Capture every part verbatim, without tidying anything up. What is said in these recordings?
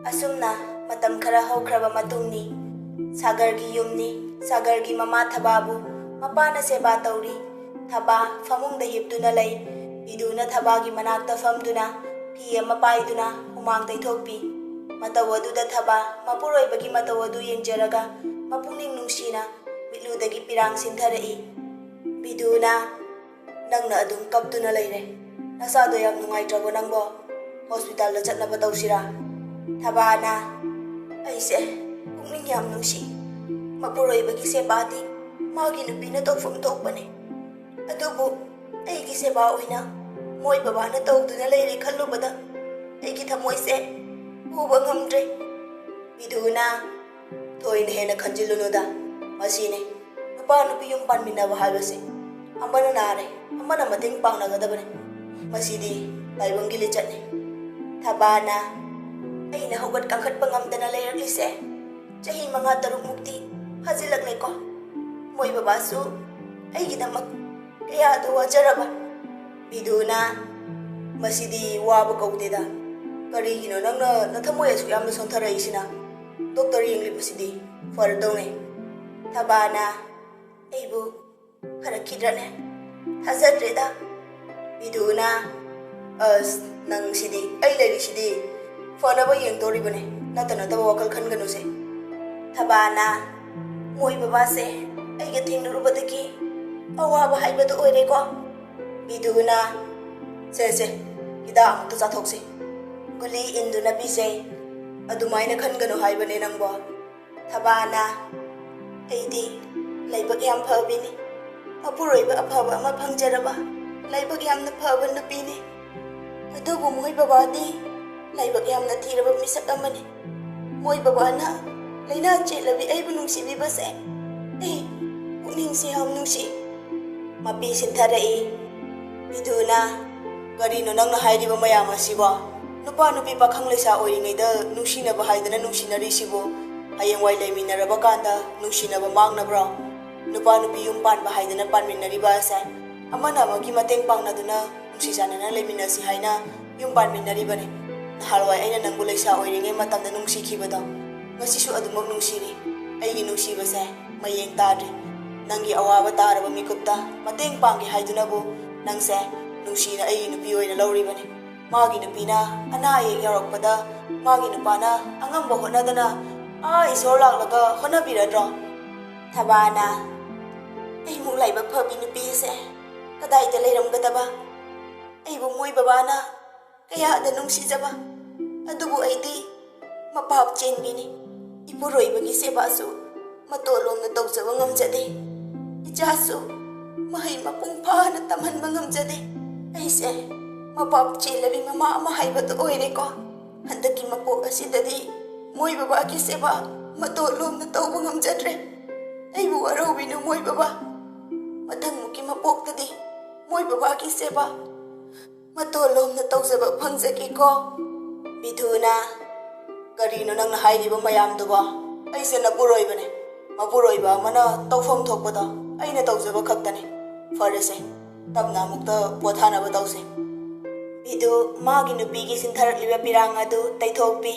ꯑꯁꯨꯝꯅ ꯃꯇꯝ ꯈꯔ ꯍꯧꯈ꯭ꯔꯕ ꯃꯇꯨꯡꯅꯤ꯫ ꯁꯥꯒꯔꯒꯤ ꯌꯨꯝꯅꯤ꯫ ꯁꯥꯒꯔꯒꯤ ꯃꯃꯥ ꯊꯕꯥꯕꯨ ꯃꯄꯥꯅ ꯁꯦꯕꯥ ꯇꯧꯔꯤ꯫ ꯊꯕꯥ ꯐꯃꯨꯡꯗ ꯍꯤꯞꯇꯨꯅ ꯂꯩ꯫ ꯕꯤꯗꯨꯅ ꯊꯕꯥꯒꯤ ꯃꯅꯥꯛꯇ ꯐꯝꯗꯨꯅ ꯐꯤ ꯑꯃ ꯄꯥꯏꯗꯨꯅ ꯍꯨꯃꯥꯡ ꯇꯩꯊꯣꯛꯄꯤ꯫ ꯃꯇꯧ ꯑꯗꯨꯗ ꯊꯕꯥ ꯃꯄꯨꯔꯣꯏꯕꯒꯤ ꯃꯇꯧ ꯑꯗꯨ ꯌꯦꯡꯖꯔꯒ ꯃꯄꯨꯛꯅꯤꯡ ꯅꯨꯡꯁꯤꯅ ꯃꯤꯠꯂꯨꯗꯒꯤ ꯄꯤꯔꯥꯡ ꯁꯤꯟꯊꯔꯛꯏ꯫ ꯕꯤꯗꯨꯅ, "ꯅꯪꯅ ꯑꯗꯨꯝ ꯀꯞꯇꯨꯅ ꯂꯩꯔꯦ꯫ ꯅꯁꯥꯗꯣ ꯌꯥꯝ ꯅꯨꯡꯉꯥꯏꯇ꯭ꯔꯕꯣ ꯅꯪꯕꯣ? ꯍꯣꯁꯄꯤꯇꯥꯜꯗ ꯆꯠꯅꯕ ꯇꯧꯁꯤꯔꯥ?" ꯊꯕꯥꯅ, "ꯑꯩꯁꯦ ꯄꯨꯛꯅꯤꯡ ꯌꯥꯝ ꯅꯨꯡꯁꯤ꯫ ꯃꯄꯨꯔꯣꯏꯕꯒꯤ ꯁꯦꯕꯥꯗꯤ ꯃꯥꯒꯤ ꯅꯨꯄꯤꯅ ꯇꯧꯐꯝ ꯊꯣꯛꯄꯅꯦ꯫ ꯑꯗꯨꯕꯨ ꯑꯩꯒꯤ ꯁꯦꯕꯥ ꯑꯣꯏꯅ ꯃꯣꯏ ꯕꯕꯥꯅ ꯇꯧꯗꯨꯅ ꯂꯩꯔꯦ ꯈꯜꯂꯨꯕꯗ ꯑꯩꯒꯤ ꯊꯃꯣꯏꯁꯦ ꯄꯨꯕ ꯉꯝꯗ꯭ꯔꯦ꯫" ꯕꯤꯗꯨꯅ, "ꯊꯣꯏꯅ ꯍꯦꯟꯅ ꯈꯟꯖꯤꯜꯂꯨꯅꯨꯗ꯫ ꯃꯁꯤꯅꯤ, ꯅꯨꯄꯥ ꯅꯨꯄꯤ ꯌꯨꯝ ꯄꯥꯟꯃꯤꯟꯅꯕ ꯍꯥꯏꯕꯁꯦ꯫ ꯑꯃꯅ ꯅꯥꯔꯦ, ꯑꯃꯅ ꯃꯇꯦꯡ ꯄꯥꯡꯅꯒꯗꯕꯅꯤ꯫ ꯃꯁꯤꯗꯤ ꯇꯥꯏꯕꯪꯒꯤ ꯂꯤꯆꯠꯅꯤ꯫" ꯊꯕꯥꯅ, "ꯑꯩꯅ ꯍꯧꯒꯠ ꯀꯥꯡꯈꯠꯄ ꯉꯝꯗꯅ ꯂꯩꯔꯛꯂꯤꯁꯦ ꯆꯍꯤ ꯃꯉꯥ ꯇꯔꯨꯛꯃꯨꯛꯇꯤ ꯐꯥꯖꯤꯜꯂꯛꯂꯦꯀꯣ꯫ ꯃꯣꯏ ꯕꯕꯥꯁꯨ ꯑꯩꯒꯤꯗꯃꯛ ꯀꯌꯥꯗ ꯋꯥꯖꯔꯕ꯫" ꯕꯤꯗꯨꯅ, "ꯃꯁꯤꯗꯤ ꯋꯥꯕ ꯀꯧꯗꯦꯗ꯫ ꯀꯔꯤꯒꯤꯅꯣ ꯅꯪꯅ ꯅꯊꯃꯣꯏ ꯑꯁꯨꯛ ꯌꯥꯝꯅ ꯁꯣꯟꯊꯔꯛꯏꯁꯤꯅ? ꯗꯣꯛꯇꯔ ꯌꯦꯡꯂꯤꯕꯁꯤꯗꯤ ꯐꯔꯗꯧꯅꯦ꯫" ꯊꯕꯥꯅ, "ꯑꯩꯕꯨ ꯐꯔꯛꯈꯤꯗ꯭ꯔꯅꯦ? ꯊꯥꯖꯗ꯭ꯔꯦꯗ꯫" ꯕꯤꯗꯨꯅ, "ꯑꯁ, ꯅꯪꯁꯤꯗꯤ, ꯑꯩ ꯂꯩꯔꯤꯁꯤꯗꯤ ꯐꯅꯕ ꯌꯦꯡꯗꯧꯔꯤꯕꯅꯦ, ꯅꯠꯇ ꯅꯠꯇꯕ ꯋꯥꯈꯜ ꯈꯟꯒꯅꯨꯁꯦ꯫" ꯊꯕꯥꯅ, "ꯃꯣꯏ ꯕꯕꯥꯁꯦ ꯑꯩꯒ ꯊꯦꯡꯅꯔꯨꯕꯗꯒꯤ ꯑꯋꯥꯕ ꯍꯥꯏꯕꯗꯨ ꯑꯣꯏꯔꯦꯀꯣ꯫" ꯕꯤꯗꯨꯅ, "ꯁꯦ, ꯁꯦ, ꯍꯤꯗꯥꯛ ꯑꯃꯨꯛꯇ ꯆꯥꯊꯣꯛꯁꯤ꯫" ꯒꯨꯂꯤ ꯏꯟꯗꯨꯅ ꯄꯤꯖꯩ꯫ "ꯑꯗꯨꯃꯥꯏꯅ ꯈꯟꯒꯅꯨ ꯍꯥꯏꯕꯅꯦ ꯅꯪꯕꯣ꯫" ꯊꯕꯥꯅ, "ꯑꯩꯗꯤ ꯂꯥꯏꯕꯛ ꯌꯥꯝ ꯐꯕꯤꯅꯤ꯫ ꯃꯄꯨꯔꯣꯏꯕ ꯑꯐꯕ ꯑꯃ ꯐꯪꯖꯔꯕ ꯂꯥꯏꯕꯛ ꯌꯥꯝꯅ ꯐꯕ ꯅꯨꯄꯤꯅꯤ꯫ ꯑꯗꯨꯕꯨ ꯃꯣꯏ ꯕꯕꯥꯗꯤ ꯂꯥꯏꯕꯛ ꯌꯥꯝꯅ ꯊꯤꯔꯕ ꯃꯤꯁꯛ ꯑꯃꯅꯤ꯫ ꯃꯣꯏ ꯕꯕꯥꯅ ꯂꯥꯏꯅꯥ ꯆꯦꯜꯂꯕꯤ ꯑꯩꯕꯨ ꯅꯨꯡꯁꯤꯕꯤꯕꯁꯦ ꯑꯩ ꯄꯨꯛꯅꯤꯡꯁꯦ ꯌꯥꯝ ꯅꯨꯡꯁꯤ꯫" ꯃꯄꯤ ꯁꯤꯟꯊꯔꯛꯏ꯫ ꯕꯤꯗꯨꯅ, "ꯀꯔꯤꯅꯣ ꯅꯪꯅ ꯍꯥꯏꯔꯤꯕ ꯃꯌꯥꯝ ꯑꯁꯤꯕꯣ? ꯅꯨꯄꯥ ꯅꯨꯄꯤ ꯄꯥꯈꯪ ꯂꯩꯁꯥ ꯑꯣꯏꯔꯤꯉꯩꯗ ꯅꯨꯡꯁꯤꯅꯕ ꯍꯥꯏꯗꯅ ꯅꯨꯡꯁꯤꯅꯔꯤꯁꯤꯕꯨ, ꯍꯌꯦꯡꯋꯥꯏ ꯂꯩꯃꯤꯟꯅꯔꯕ ꯀꯥꯟꯗ ꯅꯨꯡꯁꯤꯅꯕ ꯃꯥꯡꯅꯕ꯭ꯔꯣ? ꯅꯨꯄꯥ ꯅꯨꯄꯤ ꯌꯨꯝ ꯄꯥꯟꯕ ꯍꯥꯏꯗꯅ ꯄꯥꯟꯃꯤꯟꯅꯔꯤꯕ ꯑꯁꯦ, ꯑꯃꯅ ꯑꯃꯒꯤ ꯃꯇꯦꯡ ꯄꯥꯡꯅꯗꯨꯅ ꯅꯨꯡꯁꯤ ꯆꯥꯟꯅꯅ ꯂꯩꯃꯤꯟꯅꯁꯤ ꯍꯥꯏꯅ ꯌꯨꯝ ꯄꯥꯟꯃꯤꯟꯅꯔꯤꯕꯅꯤ꯫ ꯅꯍꯥꯟꯋꯥꯏ ꯑꯩꯅ ꯅꯪꯕꯨ ꯂꯩꯁꯥ ꯑꯣꯏꯔꯤꯉꯩ ꯃꯇꯝꯗ ꯅꯨꯡꯁꯤꯈꯤꯕꯗꯣ ꯉꯁꯤꯁꯨ ꯑꯗꯨꯃꯛ ꯅꯨꯡꯁꯤꯔꯤ꯫ ꯑꯩꯒꯤ ꯅꯨꯡꯁꯤꯕꯁꯦ ꯃꯌꯦꯡ ꯇꯥꯗ꯭ꯔꯤ꯫ ꯅꯪꯒꯤ ꯑꯋꯥꯕ ꯇꯥꯔꯕ ꯃꯤꯀꯨꯞꯇ ꯃꯇꯦꯡ ꯄꯥꯡꯒꯦ ꯍꯥꯏꯗꯨꯅꯕꯨ ꯅꯪꯁꯦ ꯅꯨꯡꯁꯤꯅ ꯑꯩꯒꯤ ꯅꯨꯄꯤ ꯑꯣꯏꯅ ꯂꯧꯔꯤꯕꯅꯤ꯫ ꯃꯥꯒꯤ ꯅꯨꯄꯤꯅ ꯑꯅꯥ ꯑꯌꯦꯛ ꯌꯥꯎꯔꯛꯄꯗ ꯃꯥꯒꯤ ꯅꯨꯄꯥꯅ ꯑꯉꯝꯕ ꯍꯣꯠꯅꯗꯅ ꯑꯥ ꯏꯁꯣꯔ ꯂꯥꯛꯂꯒ ꯍꯣꯠꯅꯕꯤꯔꯗ꯭ꯔꯣ? ꯊꯕꯥꯅ, "ꯑꯩꯃꯨꯛ ꯂꯥꯏꯕꯛ ꯐꯕꯤ ꯅꯨꯄꯤꯁꯦ ꯀꯗꯥꯏꯗ ꯂꯩꯔꯝꯒꯗꯕ? ꯑꯩꯕꯨ ꯃꯣꯏ ꯕꯕꯥꯅ ꯀꯌꯥꯗ ꯅꯨꯡꯁꯤꯖꯕ, ꯑꯗꯨꯕꯨ ꯑꯩꯗꯤ ꯃꯄꯥꯞ ꯆꯦꯟꯕꯤꯅꯤ꯫ ꯏꯄꯨꯔꯣꯏꯕꯒꯤ ꯁꯦꯕꯥꯁꯨ ꯃꯇꯣꯟ ꯂꯣꯝꯅ ꯇꯧꯖꯕ ꯉꯝꯖꯗꯦ꯫ ꯏꯆꯥꯁꯨ ꯃꯍꯩ ꯃꯄꯨꯡ ꯐꯥꯅ ꯇꯝꯍꯟꯕ ꯉꯝꯖꯗꯦ꯫ ꯑꯩꯁꯦ ꯃꯄꯥꯞ ꯆꯦꯜꯂꯕꯤ ꯃꯃꯥ ꯑꯃ ꯍꯥꯏꯕꯗꯨ ꯑꯣꯏꯔꯦꯀꯣ꯫ ꯍꯟꯗꯛꯀꯤ ꯃꯄꯣꯛ ꯑꯁꯤꯗꯗꯤ ꯃꯣꯏ ꯕꯕꯥꯒꯤ ꯁꯦꯕꯥ ꯃꯇꯣꯟ ꯂꯣꯝꯅ ꯇꯧꯕ ꯉꯝꯖꯗ꯭ꯔꯦ꯫ ꯑꯩꯕꯨ ꯋꯥꯔꯧꯕꯤꯅꯨ ꯃꯣꯏ ꯕꯕꯥ꯫ ꯃꯊꯪꯃꯨꯛꯀꯤ ꯃꯄꯣꯛꯇꯗꯤ ꯃꯣꯏ ꯕꯕꯥꯒꯤ ꯁꯦꯕꯥ ꯃꯇꯣꯟ ꯂꯣꯝꯅ ꯇꯧꯖꯕ ꯐꯪꯖꯒꯦꯀꯣ꯫" ꯕꯤꯗꯨꯅ, "ꯀꯔꯤꯅꯣ ꯅꯪꯅ ꯍꯥꯏꯔꯤꯕ ꯃꯌꯥꯝꯗꯨꯕꯣ? ꯑꯩꯁꯦ ꯅꯄꯨꯔꯣꯏꯕꯅꯦ꯫ ꯃꯄꯨꯔꯣꯏꯕ ꯑꯃꯅ ꯇꯧꯐꯝ ꯊꯣꯛꯄꯗꯣ ꯑꯩꯅ ꯇꯧꯖꯕ ꯈꯛꯇꯅꯦ꯫ ꯐꯔꯦꯁꯦ, ꯇꯞꯅ ꯑꯃꯨꯛꯇ ꯄꯣꯊꯥꯅꯕ ꯇꯧꯁꯦ꯫" ꯕꯤꯗꯨ ꯃꯥꯒꯤ ꯅꯨꯄꯤꯒꯤ ꯁꯤꯟꯊꯔꯛꯂꯤꯕ ꯄꯤꯔꯥꯡ ꯑꯗꯨ ꯇꯩꯊꯣꯛꯄꯤ꯫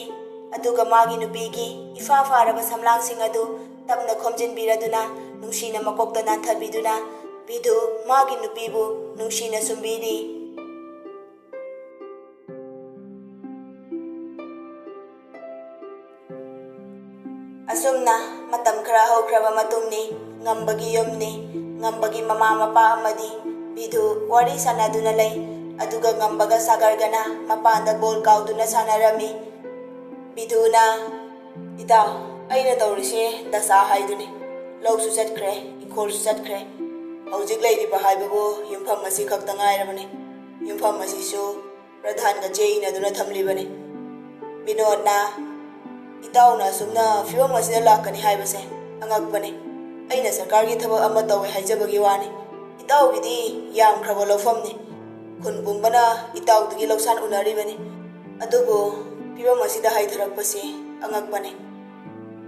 ꯑꯗꯨꯒ ꯃꯥꯒꯤ ꯅꯨꯄꯤꯒꯤ ꯏꯐꯥ ꯐꯥꯔꯕ ꯁꯝꯂꯥꯡꯁꯤꯡ ꯑꯗꯨ ꯇꯞꯅ ꯈꯣꯝꯖꯤꯟꯕꯤꯔꯗꯨꯅ ꯅꯨꯡꯁꯤꯅ ꯃꯀꯣꯛꯇ ꯅꯥꯟꯊꯕꯤꯗꯨꯅ ꯕꯤꯗꯨ ꯃꯥꯒꯤ ꯅꯨꯄꯤꯕꯨ ꯅꯨꯡꯁꯤꯅ ꯁꯨꯝꯕꯤꯔꯤ꯫ ꯑꯁꯨꯝꯅ ꯃꯇꯝ ꯈꯔ ꯍꯧꯈ꯭ꯔꯕ ꯃꯇꯨꯡꯅꯤ꯫ ꯉꯝꯕꯒꯤ ꯌꯨꯝꯅꯤ꯫ ꯉꯝꯕꯒꯤ ꯃꯃꯥ ꯃꯄꯥ ꯑꯃꯗꯤ ꯕꯤꯗꯨ ꯋꯥꯔꯤ ꯁꯥꯟꯅꯗꯨꯅ ꯂꯩ꯫ ꯑꯗꯨꯒ ꯉꯝꯕꯒ ꯁꯥꯒꯔꯒꯅ ꯃꯄꯥꯟꯗ ꯕꯣꯜ ꯀꯥꯎꯗꯨꯅ ꯁꯥꯟꯅꯔꯝꯃꯤ꯫ ꯕꯤꯗꯨꯅ, "ꯏꯇꯥꯎ, ꯑꯩꯅ ꯇꯧꯔꯤꯁꯦ ꯗꯁꯥ ꯍꯥꯏꯗꯨꯅꯤ꯫ ꯂꯧꯁꯨ ꯆꯠꯈ꯭ꯔꯦ, ꯏꯪꯈꯣꯜꯁꯨ ꯆꯠꯈ꯭ꯔꯦ꯫ ꯍꯧꯖꯤꯛ ꯂꯩꯔꯤꯕ ꯍꯥꯏꯕꯕꯨ ꯌꯨꯝꯐꯝ ꯑꯁꯤ ꯈꯛꯇ ꯉꯥꯏꯔꯕꯅꯤ꯫ ꯌꯨꯝꯐꯝ ꯑꯁꯤꯁꯨ ꯄ꯭ꯔꯙꯥꯟꯒ ꯆꯦ ꯏꯅꯗꯨꯅ ꯊꯝꯂꯤꯕꯅꯤ꯫" ꯕꯤꯅꯣꯗꯅ, "ꯏꯇꯥꯎꯅ ꯑꯁꯨꯝꯅ ꯐꯤꯕꯝ ꯑꯁꯤꯗ ꯂꯥꯛꯀꯅꯤ ꯍꯥꯏꯕꯁꯦ ꯑꯉꯛꯄꯅꯤ꯫ ꯑꯩꯅ ꯁꯔꯀꯥꯔꯒꯤ ꯊꯕꯛ ꯑꯃ ꯇꯧꯋꯦ ꯍꯥꯏꯖꯕꯒꯤ ꯋꯥꯅꯤ꯫ ꯏꯇꯥꯎꯒꯤꯗꯤ ꯌꯥꯝꯈ꯭ꯔꯕ ꯂꯧꯐꯝꯅꯤ꯫ ꯈꯨꯟ ꯄꯨꯝꯕꯅ ꯏꯇꯥꯎꯗꯒꯤ ꯂꯧꯁꯥꯟ ꯎꯅꯔꯤꯕꯅꯤ꯫ ꯑꯗꯨꯕꯨ ꯐꯤꯕꯝ ꯑꯁꯤꯗ ꯍꯥꯏꯊꯔꯛꯄꯁꯤ ꯑꯉꯛꯄꯅꯤ꯫"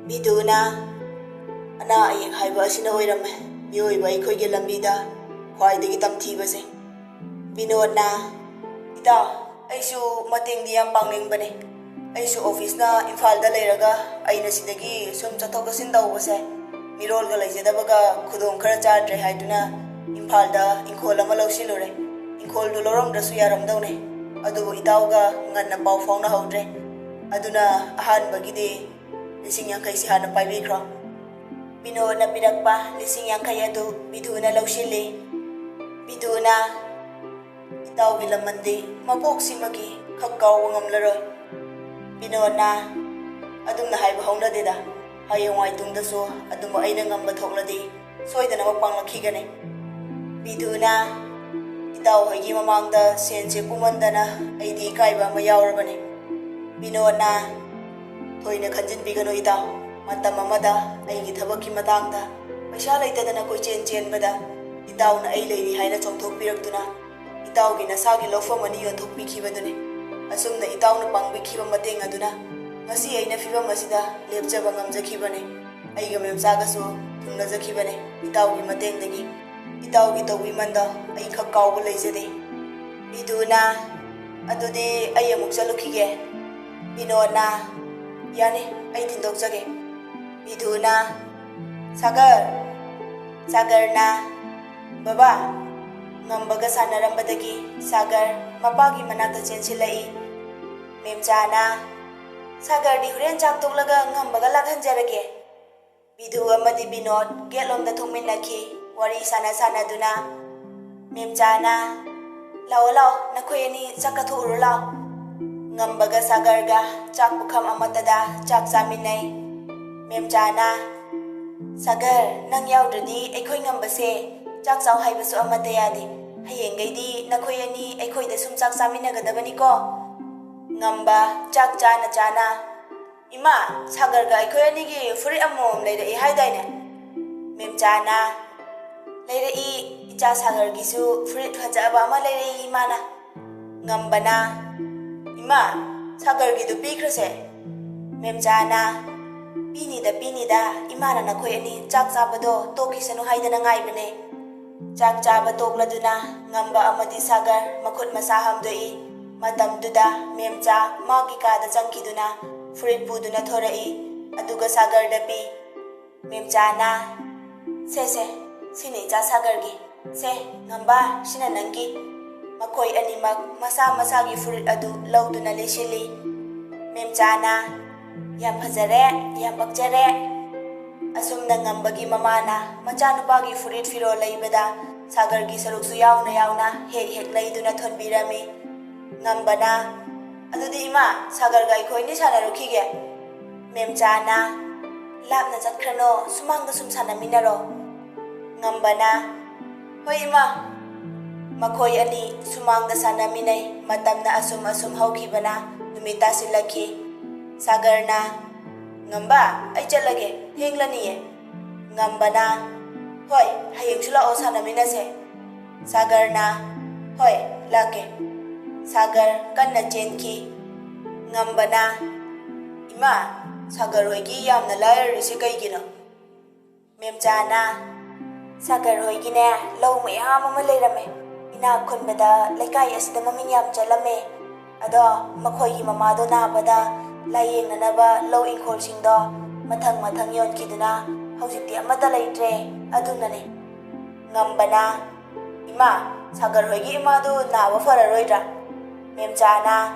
ꯕꯤꯗꯨꯅ, "ꯑꯅꯥ ꯑꯌꯦꯛ ꯍꯥꯏꯕ ꯑꯁꯤꯅ ꯑꯣꯏꯔꯝꯃꯦ ꯃꯤꯑꯣꯏꯕ ꯑꯩꯈꯣꯏꯒꯤ ꯂꯝꯕꯤꯗ ꯈ꯭ꯋꯥꯏꯗꯒꯤ ꯇꯝꯊꯤꯕꯁꯦ꯫" ꯕꯤꯅꯣꯗꯅ, "ꯏꯇꯥꯎ, ꯑꯩꯁꯨ ꯃꯇꯦꯡꯗꯤ ꯌꯥꯝ ꯄꯥꯡꯅꯤꯡꯕꯅꯦ꯫ ꯑꯩꯁꯨ ꯑꯣꯐꯤꯁꯅ ꯏꯝꯐꯥꯜꯗ ꯂꯩꯔꯒ ꯑꯩꯅ ꯁꯤꯗꯒꯤ ꯁꯨꯝ ꯆꯠꯊꯣꯛ ꯆꯠꯁꯤꯟ ꯇꯧꯕꯁꯦ ꯃꯤꯔꯣꯜꯒ ꯂꯩꯖꯗꯕꯒ ꯈꯨꯗꯣꯡ ꯈꯔ ꯆꯥꯗ꯭ꯔꯦ ꯍꯥꯏꯗꯨꯅ ꯏꯝꯐꯥꯜꯗ ꯏꯪꯈꯣꯜ ꯑꯃ ꯂꯧꯁꯤꯜꯂꯨꯔꯦ꯫ ꯏꯪꯈꯣꯜꯗꯨ ꯂꯧꯔꯝꯗ꯭ꯔꯁꯨ ꯌꯥꯔꯝꯗꯧꯅꯦ꯫ ꯑꯗꯨꯕꯨ ꯏꯇꯥꯎꯒ ꯉꯟꯅ ꯄꯥꯎ ꯐꯥꯎꯅꯍꯧꯗ꯭ꯔꯦ꯫ ꯑꯗꯨꯅ ꯑꯍꯥꯟꯕꯒꯤꯗꯤ ꯂꯤꯁꯤꯡ ꯌꯥꯡꯈꯩꯁꯤ ꯍꯥꯟꯅ ꯄꯥꯏꯕꯤꯈ꯭ꯔꯣ꯫ ꯕꯤꯅꯣꯗꯅ ꯄꯤꯔꯛꯄ ꯂꯤꯁꯤꯡ ꯌꯥꯡꯈꯩ ꯑꯗꯨ ꯕꯤꯗꯨꯅ ꯂꯧꯁꯤꯜꯂꯤ꯫ ꯕꯤꯗꯨꯅ, "ꯏꯇꯥꯎꯒꯤ ꯂꯃꯟꯗꯤ ꯃꯄꯣꯛꯁꯤꯃꯒꯤ ꯈꯛ ꯀꯥꯎꯕ ꯉꯝꯂꯔꯣꯏ꯫" ꯕꯤꯅꯣꯗꯅ, "ꯑꯗꯨꯝꯅ ꯍꯥꯏꯕ ꯍꯧꯅꯗꯦꯗ꯫ ꯍꯌꯦꯡꯋꯥꯏ ꯇꯨꯡꯗꯁꯨ ꯑꯗꯨꯝ ꯑꯩꯅ ꯉꯝꯕ ꯊꯣꯛꯂꯗꯤ ꯁꯣꯏꯗꯅꯃꯛ ꯄꯥꯡꯂꯛꯈꯤꯒꯅꯤ꯫" ꯕꯤꯗꯨꯅ, "ꯏꯇꯥꯎ ꯍꯣꯏꯒꯤ ꯃꯃꯥꯡꯗ ꯁꯦꯟꯁꯦ ꯄꯨꯃꯟꯗꯅ ꯑꯩꯗꯤ ꯏꯀꯥꯏꯕ ꯑꯃ ꯌꯥꯎꯔꯕꯅꯤ꯫" ꯕꯤꯅꯣꯗꯅ, "ꯊꯣꯏꯅ ꯈꯟꯖꯤꯟꯕꯤꯒꯅꯨ ꯏꯇꯥꯎ꯫ ꯃꯇꯝ ꯑꯃꯗ ꯑꯩꯒꯤ ꯊꯕꯛꯀꯤ ꯃꯇꯥꯡꯗ ꯄꯩꯁꯥ ꯂꯩꯇꯗꯅ ꯀꯣꯏꯆꯦꯟ ꯆꯦꯟꯕꯗ ꯏꯇꯥꯎꯅ ꯑꯩ ꯂꯩꯔꯤ ꯍꯥꯏꯅ ꯆꯣꯡꯊꯣꯛꯄꯤꯔꯛꯇꯨꯅ ꯏꯇꯥꯎꯒꯤ ꯅꯁꯥꯒꯤ ꯂꯧꯐꯝ ꯑꯅꯤ ꯌꯣꯟꯊꯣꯛꯄꯤꯈꯤꯕꯗꯨꯅꯤ꯫ ꯑꯁꯨꯝꯅ ꯏꯇꯥꯎꯅ ꯄꯥꯡꯕꯤꯈꯤꯕ ꯃꯇꯦꯡ ꯑꯗꯨꯅ ꯉꯁꯤ ꯑꯩꯅ ꯐꯤꯕꯝ ꯑꯁꯤꯗ ꯂꯦꯞꯆꯕ ꯉꯝꯖꯈꯤꯕꯅꯤ꯫ ꯑꯩꯒ ꯃꯦꯝꯆꯥꯒꯁꯨ ꯊꯨꯡꯅꯖꯈꯤꯕꯅꯤ ꯏꯇꯥꯎꯒꯤ ꯃꯇꯦꯡꯗꯒꯤ꯫ ꯏꯇꯥꯎꯒꯤ ꯇꯧꯕꯤꯃꯜꯗꯣ ꯑꯩ ꯈꯛ ꯀꯥꯎꯕ ꯂꯩꯖꯗꯦ꯫" ꯕꯤꯗꯨꯅ, "ꯑꯗꯨꯗꯤ ꯑꯩ ꯑꯃꯨꯛ ꯆꯠꯂꯨꯈꯤꯒꯦ꯫" ꯕꯤꯅꯣꯗꯅ, "ꯌꯥꯅꯤ, ꯑꯩ ꯊꯤꯟꯗꯣꯛꯆꯒꯦ꯫" ꯕꯤꯗꯨꯅ, "ꯁꯥꯒꯔ!" ꯁꯥꯒꯔꯅ, "ꯕꯕꯥ!" ꯉꯝꯕꯒ ꯁꯥꯟꯅꯔꯝꯕꯗꯒꯤ ꯁꯥꯒꯔ ꯃꯄꯥꯒꯤ ꯃꯅꯥꯛꯇ ꯆꯦꯟꯁꯤꯜꯂꯛꯏ꯫ ꯃꯦꯝꯆꯥꯅ, "ꯁꯥꯒꯔꯗꯤ ꯍꯣꯔꯦꯟ ꯆꯥꯛ ꯇꯣꯛꯂꯒ ꯉꯝꯕꯒ ꯂꯥꯛꯍꯟꯖꯔꯒꯦ꯫" ꯕꯤꯗꯨ ꯑꯃꯗꯤ ꯕꯤꯅꯣꯗ ꯒꯦꯠꯂꯣꯝꯗ ꯊꯣꯛꯃꯤꯟꯅꯈꯤ꯫ ꯋꯥꯔꯤ ꯁꯥꯟꯅ ꯁꯥꯟꯅꯗꯨꯅ ꯃꯦꯝꯆꯥꯅ, "ꯂꯥꯛꯑꯣ, ꯂꯥꯛꯑꯣ, ꯅꯈꯣꯏ ꯑꯅꯤ ꯆꯥꯛ ꯀꯠꯊꯣꯛꯎꯔꯣ, ꯂꯥꯛꯑꯣ꯫" ꯉꯝꯕꯒ ꯁꯥꯒꯔꯒ ꯆꯥꯛ ꯄꯨꯈꯝ ꯑꯃꯠꯇꯗ ꯆꯥꯛ ꯆꯥꯃꯤꯟꯅꯩ꯫ ꯃꯦꯝꯆꯥꯅ, "ꯁꯥꯒꯔ, ꯅꯪ ꯌꯥꯎꯗ꯭ꯔꯗꯤ ꯑꯩꯈꯣꯏ ꯉꯝꯕꯁꯦ ꯆꯥꯛ ꯆꯥꯎ ꯍꯥꯏꯕꯁꯨ ꯑꯃꯠꯇ ꯌꯥꯗꯦ꯫ ꯍꯌꯦꯡꯈꯩꯗꯤ ꯅꯈꯣꯏ ꯑꯅꯤ ꯑꯩꯈꯣꯏꯗ ꯁꯨꯝ ꯆꯥꯛ ꯆꯥꯃꯤꯟꯅꯒꯗꯕꯅꯤꯀꯣ꯫" ꯉꯝꯕ ꯆꯥꯛ ꯆꯥꯅ ꯆꯥꯅ, "ꯏꯃꯥ, ꯁꯥꯒꯔꯒ ꯑꯩꯈꯣꯏ ꯑꯅꯤꯒꯤ ꯐꯨꯔꯤꯠ ꯑꯃꯃꯝ ꯂꯩꯔꯛꯏ ꯍꯥꯏꯗꯥꯏꯅꯦ?" ꯃꯦꯝꯆꯥꯅ, "ꯂꯩꯔꯛꯏ, ꯏꯆꯥ ꯁꯥꯒꯔꯒꯤꯁꯨ ꯐꯨꯔꯤꯠ ꯐꯖꯕ ꯑꯃ ꯂꯩꯔꯛꯏ ꯏꯃꯥꯅ꯫" ꯉꯝꯕꯅ, "ꯏꯃꯥ, ꯁꯥꯒꯔꯒꯤꯗꯨ ꯄꯤꯈ꯭ꯔꯁꯦ꯫" ꯃꯦꯝꯆꯥꯅ, "ꯄꯤꯅꯤꯗ, ꯄꯤꯅꯤꯗ, ꯏꯃꯥꯅ ꯅꯈꯣꯏ ꯑꯅꯤ ꯆꯥꯛ ꯆꯥꯕꯗꯣ ꯇꯣꯛꯈꯤꯁꯅꯨ ꯍꯥꯏꯗꯅ ꯉꯥꯏꯕꯅꯦ꯫" ꯆꯥꯛ ꯆꯥꯕ ꯇꯣꯛꯂꯗꯨꯅ ꯉꯝꯕ ꯑꯃꯗꯤ ꯁꯥꯒꯔ ꯃꯈꯨꯠ ꯃꯁꯥ ꯍꯥꯝꯗꯣꯛꯏ꯫ ꯃꯇꯝꯗꯨꯗ ꯃꯦꯝꯆꯥ ꯃꯥꯒꯤ ꯀꯥꯗ ꯆꯪꯈꯤꯗꯨꯅ ꯐꯨꯔꯤꯠ ꯄꯨꯗꯨꯅ ꯊꯣꯔꯛꯏ꯫ ꯑꯗꯨꯒ ꯁꯥꯒꯔꯗ ꯄꯤ꯫ ꯃꯦꯝꯆꯥꯅ, "ꯁꯦ, ꯁꯦ, ꯁꯤꯅ ꯏꯆꯥ ꯁꯥꯒꯔꯒꯤ꯫ ꯁꯦ, ꯉꯝꯕ, ꯁꯤꯅ ꯅꯪꯒꯤ꯫" ꯃꯈꯣꯏ ꯑꯅꯤꯃꯛ ꯃꯁꯥ ꯃꯁꯥꯒꯤ ꯐꯨꯔꯤꯠ ꯑꯗꯨ ꯂꯧꯗꯨꯅ ꯂꯤꯠꯁꯤꯜꯂꯤ꯫ ꯃꯦꯝꯆꯥꯅ, "ꯌꯥꯝ ꯐꯖꯔꯦ, ꯌꯥꯝ ꯄꯛꯆꯔꯦ꯫" ꯑꯁꯨꯝꯅ ꯉꯝꯕꯒꯤ ꯃꯃꯥꯅ ꯃꯆꯥꯅꯨꯄꯥꯒꯤ ꯐꯨꯔꯤꯠ ꯐꯤꯔꯣꯜ ꯂꯩꯕꯗ ꯁꯥꯒꯔꯒꯤ ꯁꯔꯨꯛꯁꯨ ꯌꯥꯎꯅ ꯌꯥꯎꯅ ꯍꯦꯛ ꯍꯦꯛ ꯂꯩꯗꯨꯅ ꯊꯣꯟꯕꯤꯔꯝꯃꯤ꯫ ꯉꯝꯕꯅ, "ꯑꯗꯨꯗꯤ ꯏꯃꯥ, ꯁꯥꯒꯔꯒ ꯑꯩꯈꯣꯏ ꯑꯅꯤ ꯁꯥꯟꯅꯔꯨꯈꯤꯒꯦ꯫" ꯃꯦꯝꯆꯥꯅ, "ꯂꯥꯞꯅ ꯆꯠꯈ꯭ꯔꯅꯣ, ꯁꯨꯃꯥꯡꯗ ꯁꯨꯝ ꯁꯥꯟꯅꯃꯤꯟꯅꯔꯣ꯫" ꯉꯝꯕꯅ, "ꯍꯣꯏ ꯏꯃꯥ꯫" ꯃꯈꯣꯏ ꯑꯅꯤ ꯁꯨꯃꯥꯡꯗ ꯁꯥꯟꯅꯃꯤꯟꯅꯩ꯫ ꯃꯇꯝꯅ ꯑꯁꯨꯝ ꯑꯁꯨꯝ ꯍꯧꯈꯤꯕꯅ ꯅꯨꯃꯤꯠ ꯇꯥꯁꯤꯜꯂꯛꯈꯤ꯫ ꯁꯥꯒꯔꯅ, "ꯉꯝꯕ, ꯑꯩ ꯆꯠꯂꯒꯦ, ꯊꯦꯡꯂꯅꯤꯌꯦ꯫" ꯉꯝꯕꯅ, "ꯍꯣꯏ, ꯍꯌꯦꯡꯁꯨ ꯂꯥꯛꯑꯣ, ꯁꯥꯟꯅꯃꯤꯟꯅꯁꯦ꯫" ꯁꯥꯒꯔꯅ, "ꯍꯣꯏ, ꯂꯥꯛꯀꯦ꯫" ꯁꯥꯒꯔ ꯀꯟꯅ ꯆꯦꯟꯈꯤ꯫ ꯉꯝꯕꯅ, "ꯏꯃꯥ, ꯁꯥꯒꯔ ꯍꯣꯏꯒꯤ ꯌꯥꯝꯅ ꯂꯥꯏꯔꯔꯤꯁꯦ ꯀꯩꯒꯤꯅꯣ?" ꯃꯦꯝꯆꯥꯅ, "ꯁꯥꯒꯔ ꯍꯣꯏꯒꯤꯅꯦ, ꯂꯧ ꯃꯌꯥꯝ ꯑꯃ ꯂꯩꯔꯝꯃꯦ꯫ ꯏꯅꯥꯛ ꯈꯨꯟꯕꯗ ꯂꯩꯀꯥꯏ ꯑꯁꯤꯗ ꯃꯃꯤꯡ ꯌꯥꯝ ꯆꯠꯂꯝꯃꯦ꯫ ꯑꯗꯣ ꯃꯈꯣꯏꯒꯤ ꯃꯃꯥꯗꯣ ꯅꯥꯕꯗ ꯂꯥꯏꯌꯦꯡꯅꯅꯕ ꯂꯧ ꯏꯪꯈꯣꯜꯁꯤꯡꯗꯣ ꯃꯊꯪ ꯃꯊꯪ ꯌꯣꯟꯈꯤꯗꯨꯅ ꯍꯧꯖꯤꯛꯇꯤ ꯑꯃꯠꯇ ꯂꯩꯇ꯭ꯔꯦ꯫ ꯑꯗꯨꯅꯅꯦ꯫" ꯉꯝꯕꯅ, "ꯏꯃꯥ, ꯁꯥꯒꯔ ꯍꯣꯏꯒꯤ ꯏꯃꯥꯗꯨ ꯅꯥꯕ ꯐꯔꯔꯣꯏꯗ꯭ꯔꯥ?" ꯃꯦꯝꯆꯥꯅ,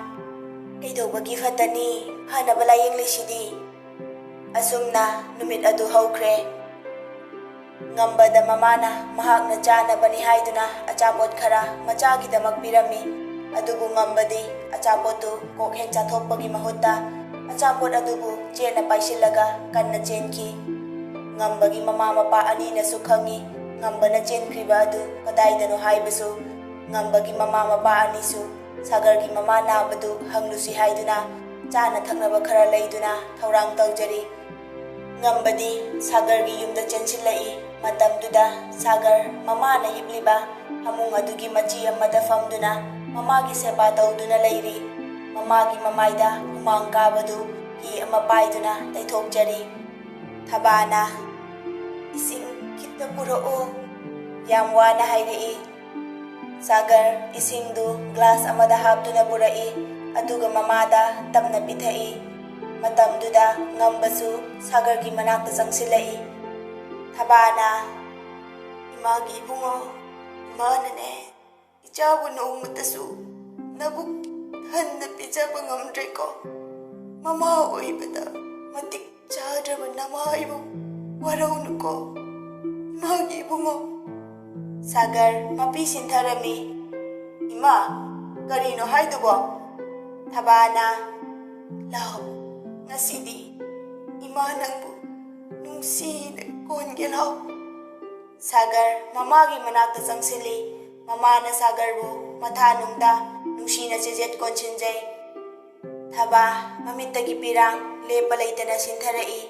"ꯀꯩꯗꯧꯕꯒꯤ ꯐꯠꯇꯅꯤ? ꯐꯅꯕ ꯂꯥꯏꯌꯦꯡꯂꯤꯁꯤꯗꯤ꯫" ꯑꯁꯨꯝꯅ ꯅꯨꯃꯤꯠ ꯑꯗꯨ ꯍꯧꯈ꯭ꯔꯦ꯫ ꯉꯝꯕꯗ ꯃꯃꯥꯅ ꯃꯍꯥꯛꯅ ꯆꯥꯅꯕꯅꯤ ꯍꯥꯏꯗꯨꯅ ꯑꯆꯥꯄꯣꯠ ꯈꯔ ꯃꯆꯥꯒꯤꯗꯃꯛ ꯄꯤꯔꯝꯃꯤ꯫ ꯑꯗꯨꯕꯨ ꯉꯝꯕꯗꯤ ꯑꯆꯥꯄꯣꯠꯇꯨ ꯀꯣꯛ ꯍꯦꯛ ꯆꯥꯊꯣꯛꯄꯒꯤ ꯃꯍꯨꯠꯇ ꯑꯆꯥꯄꯣꯠ ꯑꯗꯨꯕꯨ ꯆꯦꯠꯅ ꯄꯥꯏꯁꯤꯜꯂꯒ ꯀꯟꯅ ꯆꯦꯟꯈꯤ꯫ ꯉꯝꯕꯒꯤ ꯃꯃꯥ ꯃꯄꯥ ꯑꯅꯤꯅꯁꯨ ꯈꯪꯏ, ꯉꯝꯕꯅ ꯆꯦꯟꯈ꯭ꯔꯤꯕ ꯑꯗꯨ ꯀꯗꯥꯏꯗꯅꯣ ꯍꯥꯏꯕꯁꯨ꯫ ꯉꯝꯕꯒꯤ ꯃꯃꯥ ꯃꯄꯥ ꯑꯅꯤꯁꯨ ꯁꯥꯒꯔꯒꯤ ꯃꯃꯥ ꯅꯥꯕꯗꯨ ꯍꯪꯂꯨꯁꯤ ꯍꯥꯏꯗꯨꯅ ꯆꯥꯅ ꯊꯛꯅꯕ ꯈꯔ ꯂꯩꯗꯨꯅ ꯊꯧꯔꯥꯡ ꯇꯧꯖꯔꯤ꯫ ꯉꯝꯕꯗꯤ ꯁꯥꯒꯔꯒꯤ ꯌꯨꯝꯗ ꯆꯦꯟꯁꯤꯜꯂꯛꯏ꯫ ꯃꯇꯝꯗꯨꯗ ꯁꯥꯒꯔ ꯃꯃꯥꯅ ꯍꯤꯞꯂꯤꯕ ꯐꯃꯨꯡ ꯑꯗꯨꯒꯤ ꯃꯆꯤ ꯑꯃꯗ ꯐꯝꯗꯨꯅ ꯃꯃꯥꯒꯤ ꯁꯦꯕꯥ ꯇꯧꯗꯨꯅ ꯂꯩꯔꯤ꯫ ꯃꯃꯥꯒꯤ ꯃꯃꯥꯏꯗ ꯍꯨꯃꯥꯡ ꯀꯥꯕꯗꯨ ꯐꯤ ꯑꯃ ꯄꯥꯏꯗꯨꯅ ꯇꯩꯊꯣꯛꯆꯔꯤ꯫ ꯊꯕꯥꯅ, "ꯏꯁꯤꯡ ꯈꯤꯇ ꯄꯨꯔꯛꯎ," ꯌꯥꯝ ꯋꯥꯅ ꯍꯥꯏꯔꯛꯏ꯫ ꯁꯥꯒꯔ ꯏꯁꯤꯡꯗꯨ ꯒ꯭ꯂꯥꯁ ꯑꯃꯗ ꯍꯥꯞꯇꯨꯅ ꯄꯨꯔꯛꯏ, ꯑꯗꯨꯒ ꯃꯃꯥꯗ ꯇꯞꯅ ꯄꯤꯊꯛꯏ꯫ ꯃꯇꯝꯗꯨꯗ ꯉꯝꯕꯁꯨ ꯁꯥꯒꯔꯒꯤ ꯃꯅꯥꯛꯇ ꯆꯪꯁꯤꯜꯂꯛꯏ꯫ ꯊꯕꯥꯅ, "ꯏꯃꯥꯒꯤ ꯏꯕꯨꯡꯉꯣ, ꯏꯃꯥꯅꯅꯦ, ꯏꯆꯥꯕꯨ ꯅꯣꯡꯃꯇꯁꯨ ꯅꯕꯨꯛ ꯊꯟꯅ ꯄꯤꯖꯕ ꯉꯝꯗ꯭ꯔꯦꯀꯣ꯫ ꯃꯃꯥ ꯑꯣꯏꯕꯗ ꯃꯇꯤꯛ ꯆꯥꯗ꯭ꯔꯕ ꯅꯃꯥ ꯏꯕꯨꯡ ꯋꯥꯔꯧꯅꯨꯀꯣ, ꯏꯃꯥꯒꯤ ꯏꯕꯨꯡꯉꯣ꯫" ꯁꯥꯒꯔ ꯃꯄꯤ ꯁꯤꯟꯊꯔꯝꯃꯤ꯫ "ꯏꯃꯥ, ꯀꯔꯤꯅꯣ ꯍꯥꯏꯗꯨꯕꯣ?" ꯊꯕꯥꯅ, "ꯂꯥꯎ, ꯉꯁꯤꯗꯤ ꯏꯃꯥ ꯅꯪꯕꯨ ꯅꯨꯡꯁꯤꯅ ꯀꯣꯟꯒꯦ ꯂꯥꯎ꯫" ꯁꯥꯒꯔ ꯃꯃꯥꯒꯤ ꯃꯅꯥꯛꯇ ꯆꯪꯁꯤꯜꯂꯤ꯫ ꯃꯃꯥꯅ ꯁꯥꯒꯔꯕꯨ ꯃꯊꯥꯅꯨꯡꯗ ꯅꯨꯡꯁꯤꯅ ꯆꯦꯖꯦꯠ ꯀꯣꯟꯁꯤꯟꯖꯩ꯫ ꯊꯕꯥ ꯃꯃꯤꯠꯇꯒꯤ ꯄꯤꯔꯥꯡ ꯂꯦꯞꯄ ꯂꯩꯇꯅ ꯁꯤꯟꯊꯔꯛꯏ꯫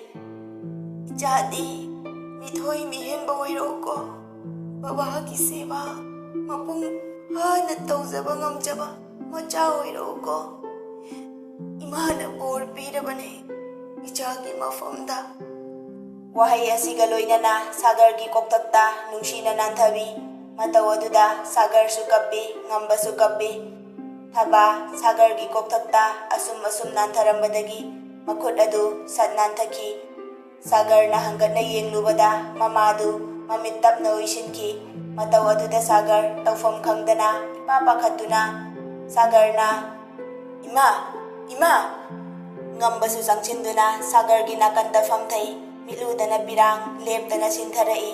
"ꯏꯆꯥꯗꯤ ꯃꯤꯊꯣꯏ ꯃꯤꯍꯦꯟꯕ ꯑꯣꯏꯔꯛꯎꯀꯣ꯫ ꯕꯕꯥꯒꯤ ꯁꯦꯕꯥ ꯃꯄꯨꯡ ꯐꯥꯅ ꯇꯧꯖꯕ ꯉꯝꯖꯕ ꯃꯆꯥ ꯑꯣꯏꯔꯛꯎꯀꯣ꯫ ꯏꯃꯥꯅ ꯕꯣꯔ ꯄꯤꯔꯕꯅꯦ ꯏꯆꯥꯒꯤ ꯃꯐꯝꯗ꯫" ꯋꯥꯍꯩ ꯑꯁꯤꯒ ꯂꯣꯏꯅꯅ ꯁꯥꯒꯔꯒꯤ ꯀꯣꯛꯊꯛꯇ ꯅꯨꯡꯁꯤꯅ ꯅꯥꯟꯊꯕꯤ꯫ ꯃꯇꯧ ꯑꯗꯨꯗ ꯁꯥꯒꯔꯁꯨ ꯀꯞꯄꯤ, ꯉꯝꯕꯁꯨ ꯀꯞꯄꯤ꯫ ꯊꯕꯥ ꯁꯥꯒꯔꯒꯤ ꯀꯣꯛꯊꯛꯇ ꯑꯁꯨꯝ ꯑꯁꯨꯝ ꯅꯥꯟꯊꯔꯝꯕꯗꯒꯤ ꯃꯈꯨꯠ ꯑꯗꯨ ꯁꯠ ꯅꯥꯟꯊꯈꯤ꯫ ꯁꯥꯒꯔꯅ ꯍꯪꯒꯠꯅ ꯌꯦꯡꯂꯨꯕꯗ ꯃꯃꯥꯗꯨ ꯃꯃꯤꯠ ꯇꯞꯅ ꯎꯏꯁꯤꯟꯈꯤ꯫ ꯃꯇꯧ ꯑꯗꯨꯗ ꯁꯥꯒꯔ ꯇꯧꯐꯝ ꯈꯪꯗꯅ ꯏꯄꯥ ꯄꯥꯈꯠꯇꯨꯅ ꯁꯥꯒꯔꯅ, "ꯏꯃꯥ! ꯏꯃꯥ!" ꯉꯝꯕꯁꯨ ꯆꯪꯁꯤꯟꯗꯨꯅ ꯁꯥꯒꯔꯒꯤ ꯅꯥꯀꯟꯗ ꯐꯝꯊꯩ꯫ ꯃꯤꯠꯂꯨꯗꯅ ꯄꯤꯔꯥꯡ ꯂꯦꯞꯇꯅ ꯁꯤꯟꯊꯔꯛꯏ꯫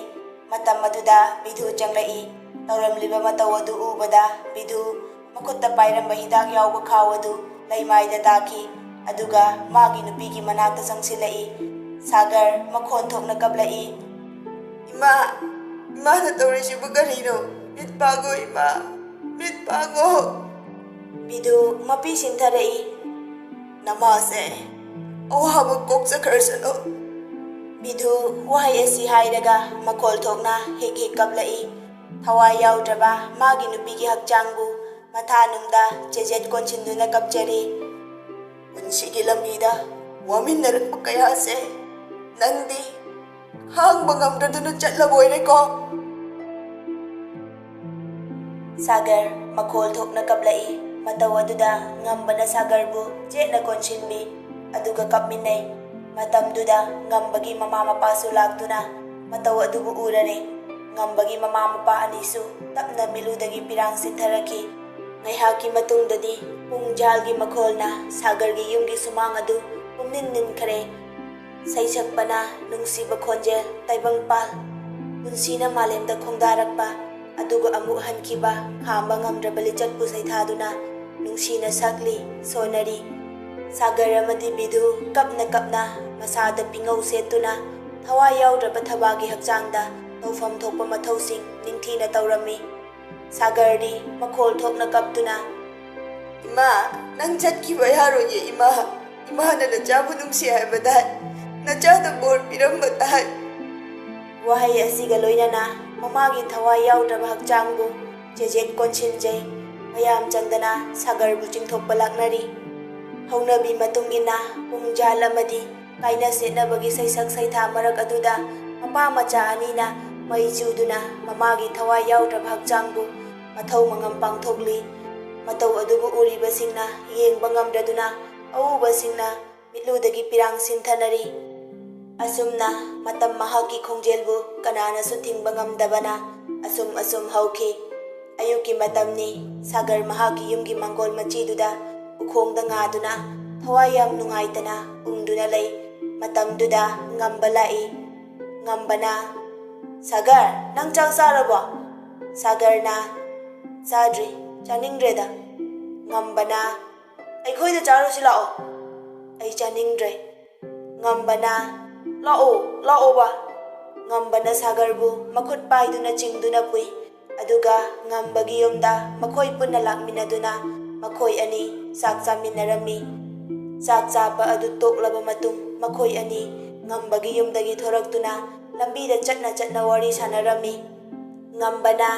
ꯃꯇꯝ ꯑꯗꯨꯗ ꯕꯤꯙꯨ ꯆꯪꯂꯛꯏ꯫ ꯇꯧꯔꯝꯂꯤꯕ ꯃꯇꯧ ꯑꯗꯨ ꯎꯕꯗ ꯕꯤꯙꯨ ꯃꯈꯨꯠꯇ ꯄꯥꯏꯔꯝꯕ ꯍꯤꯗꯥꯛ ꯌꯥꯎꯕ ꯈꯥꯎ ꯑꯗꯨ ꯂꯩꯃꯥꯏꯗ ꯇꯥꯈꯤ꯫ ꯑꯗꯨꯒ ꯃꯥꯒꯤ ꯅꯨꯄꯤꯒꯤ ꯃꯅꯥꯛꯇ ꯆꯪꯁꯤꯜꯂꯛꯏ꯫ ꯁꯥꯒꯔ ꯃꯈꯣꯟ ꯊꯣꯛꯅ ꯀꯞꯂꯛꯏ꯫ "ꯏꯃꯥ, ꯏꯃꯥꯅ ꯇꯧꯔꯤꯁꯤꯕꯨ ꯀꯔꯤꯅꯣ? ꯃꯤꯠ ꯄꯥꯡꯉꯣ ꯏꯃꯥ, ꯃꯤꯠ ꯄꯥꯡꯉꯣ꯫" ꯕꯤꯙꯨ ꯃꯄꯤ ꯁꯤꯟꯊꯔꯛꯏ꯫ "ꯅꯃꯥꯁꯦ ꯑꯋꯥꯕ ꯀꯣꯛꯆꯈ꯭ꯔꯁꯅꯨ꯫" ꯕꯤꯙꯨ ꯋꯥꯍꯩ ꯑꯁꯤ ꯍꯥꯏꯔꯒ ꯃꯈꯣꯜ ꯊꯣꯛꯅ ꯍꯤꯛ ꯍꯤꯛ ꯀꯞꯂꯛꯏ꯫ ꯊꯋꯥꯏ ꯌꯥꯎꯗ꯭ꯔꯕ ꯃꯥꯒꯤ ꯅꯨꯄꯤꯒꯤ ꯍꯛꯆꯥꯡꯕꯨ ꯃꯊꯥꯅꯨꯡꯗ ꯆꯦꯖꯦꯠ ꯀꯣꯟꯁꯤꯟꯗꯨꯅ ꯀꯞꯆꯔꯤ꯫ "ꯄꯨꯟꯁꯤꯒꯤ ꯂꯝꯕꯤꯗ ꯋꯥꯃꯤꯟꯅꯔꯛꯄ ꯀꯌꯥꯁꯦ ꯅꯪꯗꯤ ꯈꯥꯡꯕ ꯉꯝꯗꯗꯨꯅ ꯆꯠꯂꯕꯣꯏꯔꯦꯀꯣ?" ꯁꯥꯒꯔ ꯃꯈꯣꯜ ꯊꯣꯛꯅ ꯀꯞꯂꯛꯏ꯫ ꯃꯇꯧ ꯑꯗꯨꯗ ꯉꯝꯕꯅ ꯁꯥꯒꯔꯕꯨ ꯆꯦꯠꯅ ꯀꯣꯟꯁꯤꯟꯕꯤ, ꯑꯗꯨꯒ ꯀꯞꯃꯤꯟꯅꯩ꯫ ꯃꯇꯝꯗꯨꯗ ꯉꯝꯕꯒꯤ ꯃꯃꯥ ꯃꯄꯥꯁꯨ ꯂꯥꯛꯇꯨꯅ ꯃꯇꯧ ꯑꯗꯨꯕꯨ ꯎꯔꯔꯦ꯫ ꯉꯝꯕꯒꯤ ꯃꯃꯥ ꯃꯄꯥ ꯑꯅꯤꯁꯨ ꯇꯞꯅ ꯃꯤꯠꯂꯨꯗꯒꯤ ꯄꯤꯔꯥꯡ ꯁꯤꯟꯊꯔꯛꯈꯤ꯫ ꯉꯥꯏꯍꯥꯛꯀꯤ ꯃꯇꯨꯡꯗꯗꯤ ꯄꯨꯡ ꯖꯥꯜꯒꯤ ꯃꯈꯣꯜꯅ ꯁꯥꯒꯔꯒꯤ ꯌꯨꯝꯒꯤ ꯁꯨꯃꯥꯡ ꯑꯗꯨ ꯄꯨꯝꯅꯤꯟ ꯅꯤꯟꯈ꯭ꯔꯦ꯫ ꯁꯩꯁꯛꯄꯅ ꯅꯨꯡꯁꯤꯕ ꯈꯣꯟꯖꯦꯜ ꯇꯥꯏꯕꯪꯄꯥꯜ ꯄꯨꯟꯁꯤꯅ ꯃꯥꯂꯦꯝꯗ ꯈꯣꯡꯗꯥꯔꯛꯄ, ꯑꯗꯨꯒ ꯑꯃꯨꯛ ꯍꯟꯈꯤꯕ ꯈꯥꯝꯕ ꯉꯝꯗ꯭ꯔꯕ ꯂꯤꯆꯠꯄꯨ ꯁꯩꯊꯥꯗꯨꯅ ꯅꯨꯡꯁꯤꯅ ꯁꯛꯂꯤ, ꯁꯣꯟꯅꯔꯤ꯫ ꯁꯥꯒꯔ ꯑꯃꯗꯤ ꯕꯤꯙꯨ ꯀꯞꯅ ꯀꯞꯅ ꯃꯁꯥꯗ ꯄꯤꯉꯧ ꯁꯦꯠꯇꯨꯅ ꯊꯋꯥꯏ ꯌꯥꯎꯗ꯭ꯔꯕ ꯊꯕꯥꯒꯤ ꯍꯛꯆꯥꯡꯗ ꯇꯧꯐꯝ ꯊꯣꯛꯄ ꯃꯊꯧꯁꯤꯡ ꯅꯤꯡꯊꯤꯅ ꯇꯧꯔꯝꯃꯤ꯫ ꯁꯥꯒꯔꯗꯤ ꯃꯈꯣꯜ ꯊꯣꯛꯅ ꯀꯞꯇꯨꯅ, "ꯏꯃꯥ, ꯅꯪ ꯆꯠꯈꯤꯕ ꯌꯥꯔꯣꯏꯌꯦ ꯏꯃꯥ꯫ ꯏꯃꯥꯅ ꯅꯆꯥꯕꯨ ꯅꯨꯡꯁꯤ ꯍꯥꯏꯕ ꯇꯥꯏ꯫ ꯅꯆꯥꯗ ꯕꯣꯔ ꯄꯤꯔꯝꯕ ꯇꯥꯏ꯫" ꯋꯥꯍꯩ ꯑꯁꯤꯒ ꯂꯣꯏꯅꯅ ꯃꯃꯥꯒꯤ ꯊꯋꯥꯏ ꯌꯥꯎꯗ꯭ꯔꯕ ꯍꯛꯆꯥꯡꯕꯨ ꯆꯦꯖꯦꯠ ꯀꯣꯟꯁꯤꯟꯖꯩ꯫ ꯃꯌꯥꯝ ꯆꯪꯗꯅ ꯁꯥꯒꯔꯕꯨ ꯆꯤꯡꯊꯣꯛꯄ ꯂꯥꯛꯅꯔꯤ꯫ ꯍꯧꯅꯕꯤ ꯃꯇꯨꯡ ꯏꯟꯅ ꯄꯨꯡ ꯖꯥꯜ ꯑꯃꯗꯤ ꯀꯥꯏꯅ ꯁꯦꯠꯅꯕꯒꯤ ꯁꯩꯁꯛ ꯁꯩꯊꯥ ꯃꯔꯛ ꯑꯗꯨꯗ ꯃꯄꯥ ꯃꯆꯥ ꯑꯅꯤꯅ ꯃꯩ ꯆꯨꯗꯨꯅ ꯃꯃꯥꯒꯤ ꯊꯋꯥꯏ ꯌꯥꯎꯗ꯭ꯔꯕ ꯍꯛꯆꯥꯡꯕꯨ ꯃꯊꯧ ꯃꯉꯝ ꯄꯥꯡꯊꯣꯛꯂꯤ꯫ ꯃꯇꯧ ꯑꯗꯨꯕꯨ ꯎꯔꯤꯕꯁꯤꯡꯅ ꯌꯦꯡꯕ ꯉꯝꯗꯗꯨꯅ ꯑꯎꯕꯁꯤꯡꯅ ꯃꯤꯠꯂꯨꯗꯒꯤ ꯄꯤꯔꯥꯡ ꯁꯤꯟꯊꯅꯔꯤ꯫ ꯑꯁꯨꯝꯅ ꯃꯇꯝ ꯃꯍꯥꯛꯀꯤ ꯈꯣꯡꯖꯦꯜꯕꯨ ꯀꯅꯥꯅꯁꯨ ꯊꯤꯡꯕ ꯉꯝꯗꯕꯅ ꯑꯁꯨꯝ ꯑꯁꯨꯝ ꯍꯧꯈꯤ꯫ ꯑꯌꯨꯛꯀꯤ ꯃꯇꯝꯅꯤ꯫ ꯁꯥꯒꯔ ꯃꯍꯥꯛꯀꯤ ꯌꯨꯝꯒꯤ ꯃꯥꯡꯒꯣꯜ ꯃꯆꯤꯗꯨꯗ ꯎꯈꯣꯡꯗ ꯉꯥꯗꯨꯅ ꯊꯋꯥꯏ ꯌꯥꯝ ꯅꯨꯡꯉꯥꯏꯇꯅ ꯎꯪꯗꯨꯅ ꯂꯩ꯫ ꯃꯇꯝꯗꯨꯗ ꯉꯝꯕ ꯂꯥꯛꯏ꯫ ꯉꯝꯕꯅ, "ꯁꯥꯒꯔ, ꯅꯪ ꯆꯥꯛ ꯆꯥꯔꯕꯣ?" ꯁꯥꯒꯔꯅ, "ꯆꯥꯗ꯭ꯔꯤ, ꯆꯥꯅꯤꯡꯗ꯭ꯔꯦꯗ꯫" ꯉꯝꯕꯅ, "ꯑꯩꯈꯣꯏꯗ ꯆꯥꯔꯨꯁꯤ ꯂꯥꯛꯑꯣ꯫" "ꯑꯩ ꯆꯥꯅꯤꯡꯗ꯭ꯔꯦ꯫" ꯉꯝꯕꯅ, "ꯂꯥꯛꯑꯣ, ꯂꯥꯛꯑꯣꯕ꯫" ꯉꯝꯕꯅ ꯁꯥꯒꯔꯕꯨ ꯃꯈꯨꯠ ꯄꯥꯏꯗꯨꯅ ꯆꯤꯡꯗꯨꯅ ꯄꯨꯏ꯫ ꯑꯗꯨꯒ ꯉꯝꯕꯒꯤ ꯌꯨꯝꯗ ꯃꯈꯣꯏ ꯄꯨꯟꯅ ꯂꯥꯛꯃꯤꯟꯅꯗꯨꯅ ꯃꯈꯣꯏ ꯑꯅꯤ ꯆꯥꯛ ꯆꯥꯃꯤꯟꯅꯔꯝꯃꯤ꯫ ꯆꯥꯛ ꯆꯥꯕ ꯑꯗꯨ ꯇꯣꯛꯂꯕ ꯃꯇꯨꯡ ꯃꯈꯣꯏ ꯑꯅꯤ ꯉꯝꯕꯒꯤ ꯌꯨꯝꯗꯒꯤ ꯊꯣꯔꯛꯇꯨꯅ ꯂꯝꯕꯤꯗ ꯆꯠꯅ ꯆꯠꯅ ꯋꯥꯔꯤ ꯁꯥꯟꯅꯔꯝꯃꯤ꯫ ꯉꯝꯕꯅ,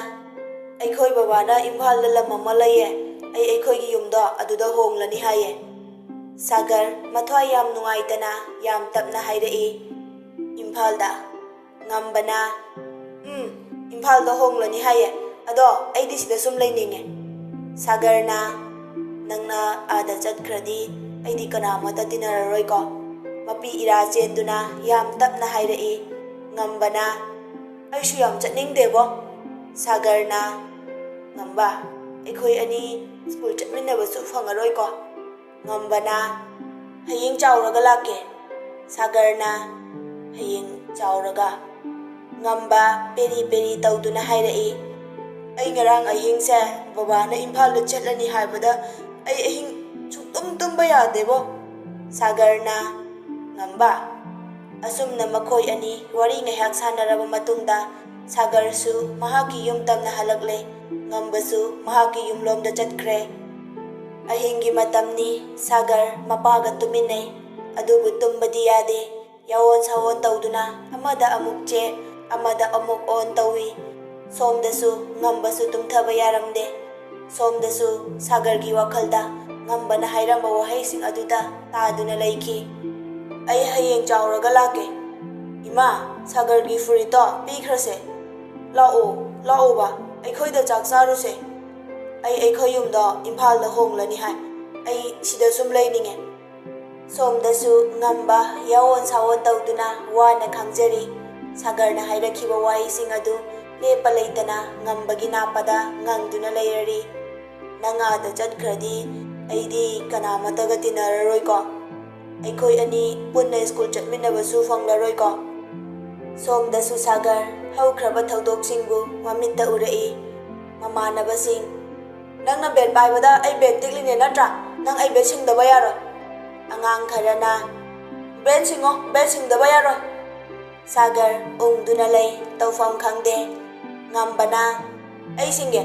"ꯑꯩꯈꯣꯏ ꯕꯕꯥꯅ ꯏꯝꯐꯥꯜꯗ ꯂꯝ ꯑꯃ ꯂꯩꯌꯦ, ꯑꯩ ꯑꯩꯈꯣꯏꯒꯤ ꯌꯨꯝꯗꯣ ꯑꯗꯨꯗ ꯍꯣꯡꯂꯅꯤ ꯍꯥꯏꯌꯦ꯫" ꯁꯥꯒꯔ ꯃꯊ꯭ꯋꯥꯏ ꯌꯥꯝ ꯅꯨꯡꯉꯥꯏꯇꯅ ꯌꯥꯝ ꯇꯞꯅ ꯍꯥꯏꯔꯛꯏ, "ꯏꯝꯐꯥꯜꯗ?" ꯉꯝꯕꯅ, "ꯎꯝ, ꯏꯝꯐꯥꯜꯗ ꯍꯣꯡꯂꯅꯤ ꯍꯥꯏꯌꯦ, ꯑꯗꯣ ꯑꯩꯗꯤ ꯁꯤꯗ ꯁꯨꯝ ꯂꯩꯅꯤꯡꯉꯦ꯫ ꯁꯥꯒꯔꯅ, "ꯅꯪꯅ ꯑꯥꯗ ꯆꯠꯈ꯭ꯔꯗꯤ ꯑꯩꯗꯤ ꯀꯅꯥꯃꯠꯇ ꯇꯤꯟꯅꯔꯔꯣꯏꯀꯣ?" ꯃꯄꯤ ꯏꯔꯥ ꯆꯦꯟꯗꯨꯅ ꯌꯥꯝ ꯇꯞꯅ ꯍꯥꯏꯔꯛꯏ꯫ ꯉꯝꯕꯅ, "ꯑꯩꯁꯨ ꯌꯥꯝ ꯆꯠꯅꯤꯡꯗꯦꯕꯣ꯫" ꯁꯥꯒꯔꯅ, "ꯉꯝꯕ, ꯑꯩꯈꯣꯏ ꯑꯅꯤ ꯁ꯭ꯀꯨꯜ ꯆꯠꯃꯤꯟꯅꯕꯁꯨ ꯐꯪꯉꯔꯣꯏꯀꯣ?" ꯉꯝꯕꯅ, "ꯍꯌꯦꯡ ꯆꯥꯎꯔꯒ ꯂꯥꯛꯀꯦ꯫" ꯁꯥꯒꯔꯅ, "ꯍꯌꯦꯡ ꯆꯥꯎꯔꯒ?" ꯉꯝꯕ ꯄꯦꯔꯤ ꯄꯦꯔꯤ ꯇꯧꯗꯨꯅ ꯍꯥꯏꯔꯛꯏ꯫ "ꯑꯩ ꯉꯔꯥꯡ ꯑꯍꯤꯡꯁꯦ ꯕꯕꯥꯅ ꯏꯝꯐꯥꯜꯗ ꯆꯠꯂꯅꯤ ꯍꯥꯏꯕꯗ ꯑꯩ ꯑꯍꯤꯡ ꯁꯨꯡꯇꯨꯝ ꯇꯨꯝꯕ ꯌꯥꯗꯦꯕꯣ꯫" ꯁꯥꯒꯔꯅ, "ꯉꯝꯕ꯫" ꯑꯁꯨꯝꯅ ꯃꯈꯣꯏ ꯑꯅꯤ ꯋꯥꯔꯤ ꯉꯥꯏꯍꯥꯛ ꯁꯥꯟꯅꯔꯕ ꯃꯇꯨꯡꯗ ꯁꯥꯒꯔꯁꯨ ꯃꯍꯥꯛꯀꯤ ꯌꯨꯝ ꯇꯝꯅ ꯍꯜꯂꯛꯂꯦ, ꯉꯝꯕꯁꯨ ꯃꯍꯥꯛꯀꯤ ꯌꯨꯝꯂꯣꯝꯗ ꯆꯠꯈ꯭ꯔꯦ꯫ ꯑꯍꯤꯡꯒꯤ ꯃꯇꯝꯅꯤ, ꯁꯥꯒꯔ ꯃꯄꯥꯒ ꯇꯨꯃꯤꯟꯅꯩ꯫ ꯑꯗꯨꯕꯨ ꯇꯨꯝꯕꯗꯤ ꯌꯥꯗꯦ꯫ ꯌꯥꯑꯣꯟ ꯁꯥꯑꯣꯟ ꯇꯧꯗꯨꯅ ꯑꯃꯗ ꯑꯃꯨꯛ ꯆꯦ, ꯑꯃꯗ ꯑꯃꯨꯛ ꯑꯣꯟ ꯇꯧꯏ꯫ ꯁꯣꯝꯗꯁꯨ ꯉꯝꯕꯁꯨ ꯇꯨꯝꯊꯕ ꯌꯥꯔꯝꯗꯦ꯫ ꯁꯣꯝꯗꯁꯨ ꯁꯥꯒꯔꯒꯤ ꯋꯥꯈꯜꯗ ꯉꯝꯕꯅ ꯍꯥꯏꯔꯝꯕ ꯋꯥꯍꯩꯁꯤꯡ ꯑꯗꯨꯗ ꯇꯥꯗꯨꯅ ꯂꯩꯈꯤ꯫ "ꯑꯩ ꯍꯌꯦꯡ ꯆꯥꯎꯔꯒ ꯂꯥꯛꯀꯦ꯫ ꯏꯃꯥ, ꯁꯥꯒꯔꯒꯤ ꯐꯨꯔꯤꯠꯇꯣ ꯄꯤꯈ꯭ꯔꯁꯦ꯫ ꯂꯥꯛꯑꯣ, ꯂꯥꯛꯑꯣꯕ, ꯑꯩꯈꯣꯏꯗ ꯆꯥꯛ ꯆꯥꯔꯨꯁꯦ꯫ ꯑꯩ ꯑꯩꯈꯣꯏ ꯌꯨꯝꯗ ꯏꯝꯐꯥꯜꯗ ꯍꯣꯡꯂꯅꯤ ꯍꯥꯏ꯫ ꯑꯩ ꯁꯤꯗ ꯁꯨꯝ ꯂꯩꯅꯤꯡꯉꯦ꯫" ꯁꯣꯝꯗꯁꯨ ꯉꯝꯕ ꯌꯥꯑꯣꯟ ꯁꯥꯑꯣꯟ ꯇꯧꯗꯨꯅ ꯋꯥꯅ ꯈꯥꯡꯖꯔꯤ꯫ ꯁꯥꯒꯔꯅ ꯍꯥꯏꯔꯛꯈꯤꯕ ꯋꯥꯍꯩꯁꯤꯡ ꯑꯗꯨ ꯂꯦꯞꯄ ꯂꯩꯇꯅ ꯉꯝꯕꯒꯤ ꯅꯥꯞꯄꯗ ꯉꯪꯗꯨꯅ ꯂꯩꯔꯔꯤ꯫ "ꯅꯪ ꯑꯥꯗ ꯆꯠꯈ꯭ꯔꯗꯤ ꯑꯩꯗꯤ ꯀꯅꯥꯃꯠꯇꯒ ꯇꯤꯟꯅꯔꯔꯣꯏꯀꯣ? ꯑꯩꯈꯣꯏ ꯑꯅꯤ ꯄꯨꯟꯅ ꯁ꯭ꯀꯨꯜ ꯆꯠꯃꯤꯟꯅꯕꯁꯨ ꯐꯪꯂꯔꯣꯏꯀꯣ?" ꯁꯣꯝꯗꯁꯨ ꯁꯥꯒꯔ ꯍꯧꯈ꯭ꯔꯕ ꯊꯧꯗꯣꯛꯁꯤꯡꯕꯨ ꯃꯃꯤꯠꯇ ꯎꯔꯛꯏ꯫ ꯃꯃꯥꯟꯅꯕꯁꯤꯡ, "ꯅꯪꯅ ꯕꯦꯠ ꯄꯥꯏꯕꯗ ꯑꯩ ꯕꯦꯠ ꯇꯤꯛꯂꯤꯅꯦ ꯅꯠꯇ꯭ꯔꯥ? ꯅꯪ ꯑꯩ ꯕꯦꯠ ꯁꯤꯡꯗꯕ ꯌꯥꯔꯣꯏ꯫" ꯑꯉꯥꯡ ꯈꯔꯅ, "ꯕꯦꯠ ꯁꯤꯡꯉꯣ, ꯕꯦꯠ ꯁꯤꯡꯗꯕ ꯌꯥꯔꯣꯏ꯫" ꯁꯥꯒꯔ ꯎꯪꯗꯨꯅ ꯂꯩ, ꯇꯧꯐꯝ ꯈꯪꯗꯦ꯫ ꯉꯝꯕꯅ, "ꯑꯩ ꯁꯤꯡꯒꯦ꯫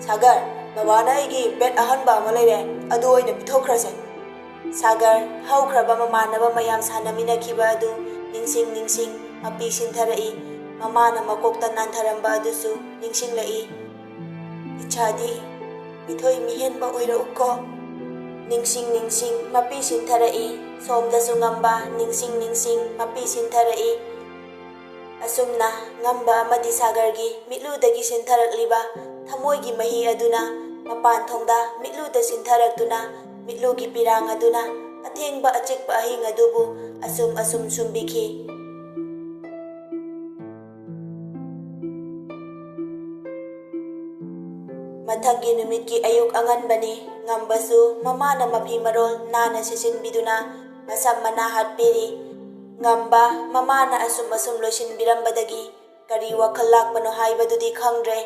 ꯁꯥꯒꯔ, ꯕꯕꯥꯅ ꯑꯩꯒꯤ ꯕꯦꯠ ꯑꯍꯟꯕ ꯑꯃ ꯂꯩꯔꯦ, ꯑꯗꯨ ꯑꯣꯏꯅ ꯄꯤꯊꯣꯛꯈ꯭ꯔꯁꯦ꯫" ꯁꯥꯒꯔ ꯍꯧꯈ꯭ꯔꯕ ꯃꯃꯥꯟꯅꯕ ꯃꯌꯥꯝ ꯁꯥꯟꯅꯃꯤꯟꯅꯈꯤꯕ ꯑꯗꯨ ꯅꯤꯡꯁꯤꯡ ꯅꯤꯡꯁꯤꯡ ꯃꯄꯤ ꯁꯤꯟꯊꯔꯛꯏ꯫ ꯃꯃꯥꯅ ꯃꯀꯣꯛꯇ ꯅꯥꯟꯊꯔꯝꯕ ꯑꯗꯨꯁꯨ ꯅꯤꯡꯁꯤꯡꯂꯛꯏ꯫ "ꯏꯆꯥꯗꯤ ꯃꯤꯊꯣꯏ ꯃꯤꯍꯦꯟꯕ ꯑꯣꯏꯔꯛꯎꯀꯣ꯫" ꯅꯤꯡꯁꯤꯡ ꯅꯤꯡꯁꯤꯡ ꯃꯄꯤ ꯁꯤꯟꯊꯔꯛꯏ꯫ ꯁꯣꯝꯗꯁꯨ ꯉꯝꯕ ꯅꯤꯡꯁꯤꯡ ꯅꯤꯡꯁꯤꯡ ꯃꯄꯤ ꯁꯤꯟꯊꯔꯛꯏ꯫ ꯑꯁꯨꯝꯅ ꯉꯝꯕ ꯑꯃꯗꯤ ꯁꯥꯒꯔꯒꯤ ꯃꯤꯠꯂꯨꯗꯒꯤ ꯁꯤꯟꯊꯔꯛꯂꯤꯕ ꯊꯃꯣꯏꯒꯤ ꯃꯍꯤ ꯑꯗꯨꯅ ꯃꯄꯥꯟ ꯊꯣꯡꯗ ꯃꯤꯠꯂꯨꯗ ꯁꯤꯟꯊꯔꯛꯇꯨꯅ, ꯃꯤꯠꯂꯨꯒꯤ ꯄꯤꯔꯥꯡ ꯑꯗꯨꯅ ꯑꯊꯦꯡꯕ ꯑꯆꯤꯛꯄ ꯑꯍꯤꯡ ꯑꯗꯨꯕꯨ ꯑꯁꯨꯝ ꯑꯁꯨꯝ ꯁꯨꯝꯕꯤꯈꯤ꯫ ꯃꯊꯪꯒꯤ ꯅꯨꯃꯤꯠꯀꯤ ꯑꯌꯨꯛ ꯑꯉꯟꯕꯅꯤ꯫ ꯉꯝꯕꯁꯨ ꯃꯃꯥꯅ ꯃꯐꯤ ꯃꯔꯣꯜ ꯅꯥꯟꯅ ꯁꯦꯠꯆꯤꯟꯕꯤꯗꯨꯅ ꯃꯁꯝ ꯃꯅꯥ ꯍꯥꯠꯄꯤꯔꯤ꯫ ꯉꯝꯕ ꯃꯃꯥꯅ ꯑꯁꯨꯝ ꯑꯁꯨꯝ ꯂꯣꯏꯁꯤꯟꯕꯤꯔꯝꯕꯗꯒꯤ ꯀꯔꯤ ꯋꯥꯈꯜ ꯂꯥꯛꯄꯅꯣ ꯍꯥꯏꯕꯗꯨꯗꯤ ꯈꯪꯗ꯭ꯔꯦ꯫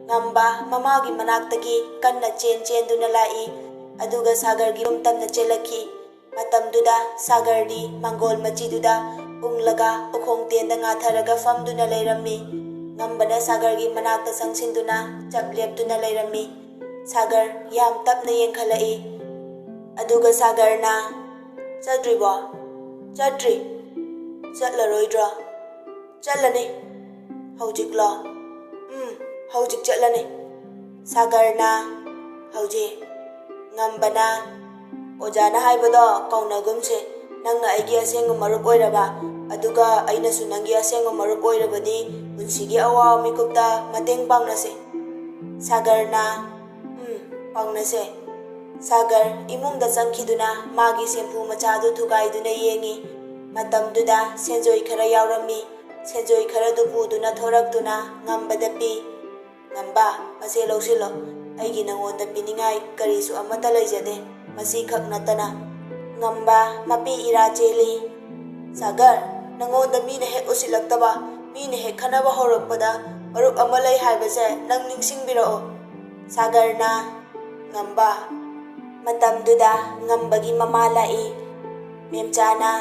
ꯉꯝꯕ ꯃꯃꯥꯒꯤ ꯃꯅꯥꯛꯇꯒꯤ ꯀꯟꯅ ꯆꯦꯟ ꯆꯦꯟꯗꯨꯅ ꯂꯥꯛꯏ, ꯑꯗꯨꯒ ꯁꯥꯒꯔꯒꯤ ꯌꯨꯝ ꯇꯝꯅ ꯆꯦꯜꯂꯛꯈꯤ꯫ ꯃꯇꯝꯗꯨꯗ ꯁꯥꯒꯔꯗꯤ ꯃꯪꯒꯣꯜ ꯃꯆꯤꯗꯨꯗ ꯎꯪꯂꯒ ꯎꯈꯣꯡ ꯇꯦꯟꯗ ꯉꯥꯊꯔꯒ ꯐꯝꯗꯨꯅ ꯂꯩꯔꯝꯃꯤ꯫ ꯉꯝꯕꯅ ꯁꯥꯒꯔꯒꯤ ꯃꯅꯥꯛꯇ ꯆꯪꯁꯤꯟꯗꯨꯅ ꯆꯞ ꯂꯦꯞꯇꯨꯅ ꯂꯩꯔꯝꯃꯤ꯫ ꯁꯥꯒꯔ ꯌꯥꯝ ꯇꯞꯅ ꯌꯦꯡꯈꯠꯂꯛꯏ꯫ ꯑꯗꯨꯒ ꯁꯥꯒꯔꯅ, "ꯆꯠꯇ꯭ꯔꯤꯕꯣ? ꯆꯠꯇ꯭ꯔꯤ꯫ ꯆꯠꯂꯔꯣꯏꯗ꯭ꯔꯣ?" "ꯆꯠꯂꯅꯤ꯫" "ꯍꯧꯖꯤꯛꯂꯣ?" "ꯎꯝ, ꯍꯧꯖꯤꯛ ꯆꯠꯂꯅꯤ꯫" ꯁꯥꯒꯔꯅ, "ꯍꯧꯖꯤꯛ?" ꯉꯝꯕꯅ, "ꯑꯣꯖꯥꯅ ꯍꯥꯏꯕꯗꯣ ꯀꯧꯅꯒꯨꯝꯁꯦ꯫ ꯅꯪꯅ ꯑꯩꯒꯤ ꯑꯁꯦꯡꯕ ꯃꯔꯨꯞ ꯑꯣꯏꯔꯕ, ꯑꯗꯨꯒ ꯑꯩꯅꯁꯨ ꯅꯪꯒꯤ ꯑꯁꯦꯡꯕ ꯃꯔꯨꯞ ꯑꯣꯏꯔꯕꯗꯤ ꯄꯨꯟꯁꯤꯒꯤ ꯑꯋꯥꯕ ꯃꯤꯀꯨꯞꯇ ꯃꯇꯦꯡ ꯄꯥꯡꯅꯁꯦ꯫" ꯁꯥꯒꯔꯅ, "ꯎꯝ, ꯄꯥꯡꯅꯁꯦ꯫" ꯁꯥꯒꯔ ꯏꯃꯨꯡꯗ ꯆꯪꯈꯤꯗꯨꯅ ꯃꯥꯒꯤ ꯁꯦꯝꯐꯨ ꯃꯆꯥꯗꯨ ꯊꯨꯒꯥꯏꯗꯨꯅ ꯌꯦꯡꯉꯤ꯫ ꯃꯇꯝꯗꯨꯗ ꯁꯦꯟꯖꯣꯏ ꯈꯔ ꯌꯥꯎꯔꯝꯃꯤ꯫ ꯁꯦꯟꯖꯣꯏ ꯈꯔꯗꯨ ꯄꯨꯗꯨꯅ ꯊꯣꯔꯛꯇꯨꯅ ꯉꯝꯕꯗ ꯄꯤ꯫ "ꯉꯝꯕ, ꯃꯁꯦ ꯂꯧꯁꯤꯜꯂꯣ꯫ ꯑꯩꯒꯤ ꯅꯉꯣꯟꯗ ꯄꯤꯅꯤꯡꯉꯥꯏ ꯀꯔꯤꯁꯨ ꯑꯃꯠꯇ ꯂꯩꯖꯗꯦ, ꯃꯁꯤꯈꯛ ꯅꯠꯇꯅ꯫" ꯉꯝꯕ ꯃꯄꯤ ꯏꯔꯥ ꯆꯦꯜꯂꯤ꯫ "ꯁꯥꯒꯔ, ꯅꯉꯣꯟꯗ ꯃꯤꯅ ꯍꯦꯛ ꯎꯁꯤꯜꯂꯛꯇꯕ, ꯃꯤꯅ ꯍꯦꯛ ꯈꯟꯅꯕ ꯍꯧꯔꯛꯄꯗ ꯃꯔꯨꯞ ꯑꯃ ꯂꯩ ꯍꯥꯏꯕꯁꯦ ꯅꯪ ꯅꯤꯡꯁꯤꯡꯕꯤꯔꯛꯑꯣ꯫" ꯁꯥꯒꯔꯅ, "ꯉꯝꯕ꯫" ꯃꯇꯝꯗꯨꯗ ꯉꯝꯕꯒꯤ ꯃꯃꯥ ꯂꯥꯛꯏ꯫ ꯃꯦꯝꯆꯥꯅ,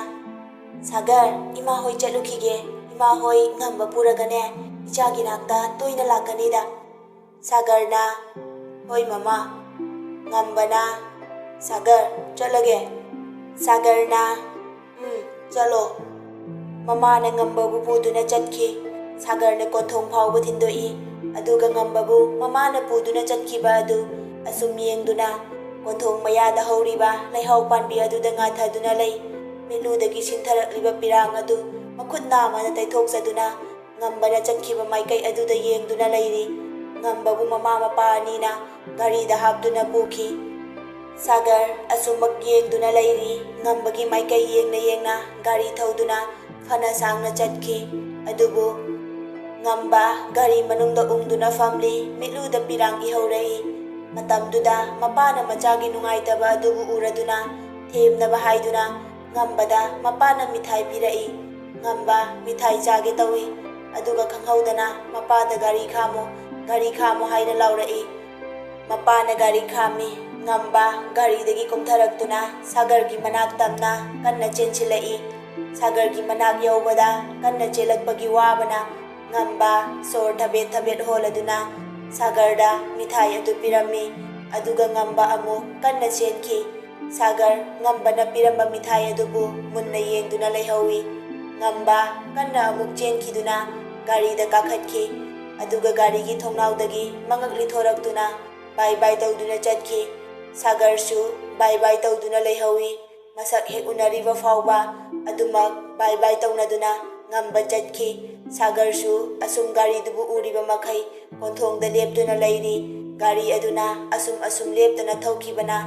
"ꯁꯥꯒꯔ, ꯏꯃꯥ ꯍꯣꯏ ꯆꯠꯂꯨꯈꯤꯒꯦ꯫ ꯏꯃꯥ ꯍꯣꯏ ꯉꯝꯕ ꯄꯨꯔꯒꯅꯦ, ꯏꯆꯥꯒꯤ ꯅꯥꯛꯇ ꯇꯣꯏꯅ ꯂꯥꯛꯀꯅꯤꯗ꯫" ꯁꯥꯒꯔꯅ, "ꯍꯣꯏ ꯃꯃꯥ꯫" ꯉꯝꯕꯅ, "ꯁꯥꯒꯔ, ꯆꯠꯂꯒꯦ꯫" ꯁꯥꯒꯔꯅ, "ꯎꯝ, ꯆꯠꯂꯣ꯫" ꯃꯃꯥꯅ ꯉꯝꯕꯕꯨ ꯄꯨꯗꯨꯅ ꯆꯠꯈꯤ꯫ ꯁꯥꯒꯔꯅ ꯀꯣꯟꯊꯣꯡ ꯐꯥꯎꯕ ꯊꯤꯟꯗꯣꯛꯏ꯫ ꯑꯗꯨꯒ ꯉꯝꯕꯕꯨ ꯃꯃꯥꯅ ꯄꯨꯗꯨꯅ ꯆꯠꯈꯤꯕ ꯑꯗꯨ ꯑꯁꯨꯝ ꯌꯦꯡꯗꯨꯅ ꯀꯣꯟꯊꯣꯡ ꯃꯌꯥꯗ ꯍꯧꯔꯤꯕ ꯂꯩꯍꯥꯎ ꯄꯥꯟꯕꯤ ꯑꯗꯨꯗ ꯉꯥꯊꯗꯨꯅ ꯂꯩ꯫ ꯃꯤꯠꯂꯨꯗꯒꯤ ꯁꯤꯟꯊꯔꯛꯂꯤꯕ ꯄꯤꯔꯥꯡ ꯑꯗꯨ ꯃꯈꯨꯠ ꯅꯥꯝꯃꯅ ꯇꯩꯊꯣꯛꯆꯗꯨꯅ ꯉꯝꯕꯅ ꯆꯠꯈꯤꯕ ꯃꯥꯏꯀꯩ ꯑꯗꯨꯗ ꯌꯦꯡꯗꯨꯅ ꯂꯩꯔꯤ꯫ ꯉꯝꯕꯕꯨ ꯃꯃꯥ ꯃꯄꯥ ꯑꯅꯤꯅ ꯒꯥꯔꯤꯗ ꯍꯥꯞꯇꯨꯅ ꯄꯨꯈꯤ꯫ ꯁꯥꯒꯔ ꯑꯁꯨꯝꯃꯛ ꯌꯦꯡꯗꯨꯅ ꯂꯩꯔꯤ꯫ ꯉꯝꯕꯒꯤ ꯃꯥꯏꯀꯩ ꯌꯦꯡꯅ ꯌꯦꯡꯅ ꯒꯥꯔꯤ ꯊꯧꯗꯨꯅ ꯐꯅ ꯁꯥꯡꯅ ꯆꯠꯈꯤ꯫ ꯑꯗꯨꯕꯨ ꯉꯝꯕ ꯒꯥꯔꯤ ꯃꯅꯨꯡꯗ ꯎꯪꯗꯨꯅ ꯐꯝꯂꯤ꯫ ꯃꯤꯠꯂꯨꯗ ꯄꯤꯔꯥꯡ ꯏꯍꯧꯔꯛꯏ꯫ ꯃꯇꯝꯗꯨꯗ ꯃꯄꯥꯅ ꯃꯆꯥꯒꯤ ꯅꯨꯡꯉꯥꯏꯇꯕ ꯑꯗꯨꯕꯨ ꯎꯔꯗꯨꯅ ꯊꯦꯝꯅꯕ ꯍꯥꯏꯗꯨꯅ ꯉꯝꯕꯗ ꯃꯄꯥꯅ ꯃꯤꯊꯥꯏ ꯄꯤꯔꯛꯏ꯫ ꯉꯝꯕ ꯃꯤꯊꯥꯏ ꯆꯥꯒꯦ ꯇꯧꯏ꯫ ꯑꯗꯨꯒ ꯈꯪꯍꯧꯗꯅ ꯃꯄꯥꯗ "ꯒꯥꯔꯤ ꯈꯥꯝꯃꯨ, ꯒꯥꯔꯤ ꯈꯥꯝꯃꯨ" ꯍꯥꯏꯅ ꯂꯥꯎꯔꯛꯏ꯫ ꯃꯄꯥꯅ ꯒꯥꯔꯤ ꯈꯥꯝꯃꯤ꯫ ꯉꯝꯕ ꯒꯥꯔꯤꯗꯒꯤ ꯀꯨꯝꯊꯔꯛꯇꯨꯅ ꯁꯥꯒꯔꯒꯤ ꯃꯅꯥꯛ ꯇꯝꯅ ꯀꯟꯅ ꯆꯦꯟꯁꯤꯜꯂꯛꯏ꯫ ꯁꯥꯒꯔꯒꯤ ꯃꯅꯥꯛ ꯌꯧꯕꯗ ꯀꯟꯅ ꯆꯦꯜꯂꯛꯄꯒꯤ ꯋꯥꯕꯅ ꯉꯝꯕ ꯁꯣꯔ ꯊꯕꯦꯠ ꯊꯕꯦꯠ ꯍꯣꯜꯂꯗꯨꯅ ꯁꯥꯒꯔꯗ ꯃꯤꯊꯥꯏ ꯑꯗꯨ ꯄꯤꯔꯝꯃꯤ꯫ ꯑꯗꯨꯒ ꯉꯝꯕ ꯑꯃꯨꯛ ꯀꯟꯅ ꯆꯦꯟꯈꯤ꯫ ꯁꯥꯒꯔ ꯉꯝꯕꯅ ꯄꯤꯔꯝꯕ ꯃꯤꯊꯥꯏ ꯑꯗꯨꯕꯨ ꯃꯨꯟꯅ ꯌꯦꯡꯗꯨꯅ ꯂꯩꯍꯧꯏ꯫ ꯉꯝꯕ ꯀꯟꯅ ꯑꯃꯨꯛ ꯆꯦꯟꯈꯤꯗꯨꯅ ꯒꯥꯔꯤꯗ ꯀꯥꯈꯠꯈꯤ꯫ ꯑꯗꯨꯒ ꯒꯥꯔꯤꯒꯤ ꯊꯣꯡꯅꯥꯎꯗꯒꯤ ꯃꯉꯛ ꯂꯤꯊꯣꯔꯛꯇꯨꯅ ꯕꯥꯏ ꯕꯥꯏ ꯇꯧꯗꯨꯅ ꯆꯠꯈꯤ꯫ ꯁꯥꯒꯔꯁꯨ ꯕꯥꯏ ꯕꯥꯏ ꯇꯧꯗꯨꯅ ꯂꯩꯍꯧꯏ꯫ ꯃꯁꯛ ꯍꯦꯛ ꯎꯅꯔꯤꯕ ꯐꯥꯎꯕ ꯑꯗꯨꯃꯛ ꯕꯥꯏ ꯕꯥꯏ ꯇꯧꯅꯗꯨꯅ ꯉꯝꯕ ꯆꯠꯈꯤ꯫ ꯁꯥꯒꯔꯁꯨ ꯑꯁꯨꯝ ꯒꯥꯔꯤꯗꯨꯕꯨ ꯎꯔꯤꯕ ꯃꯈꯩ ꯀꯣꯟꯊꯣꯡꯗ ꯂꯦꯞꯇꯨꯅ ꯂꯩꯔꯤ꯫ ꯒꯥꯔꯤ ꯑꯗꯨꯅ ꯑꯁꯨꯝ ꯑꯁꯨꯝ ꯂꯦꯞꯇꯅ ꯊꯧꯈꯤꯕꯅ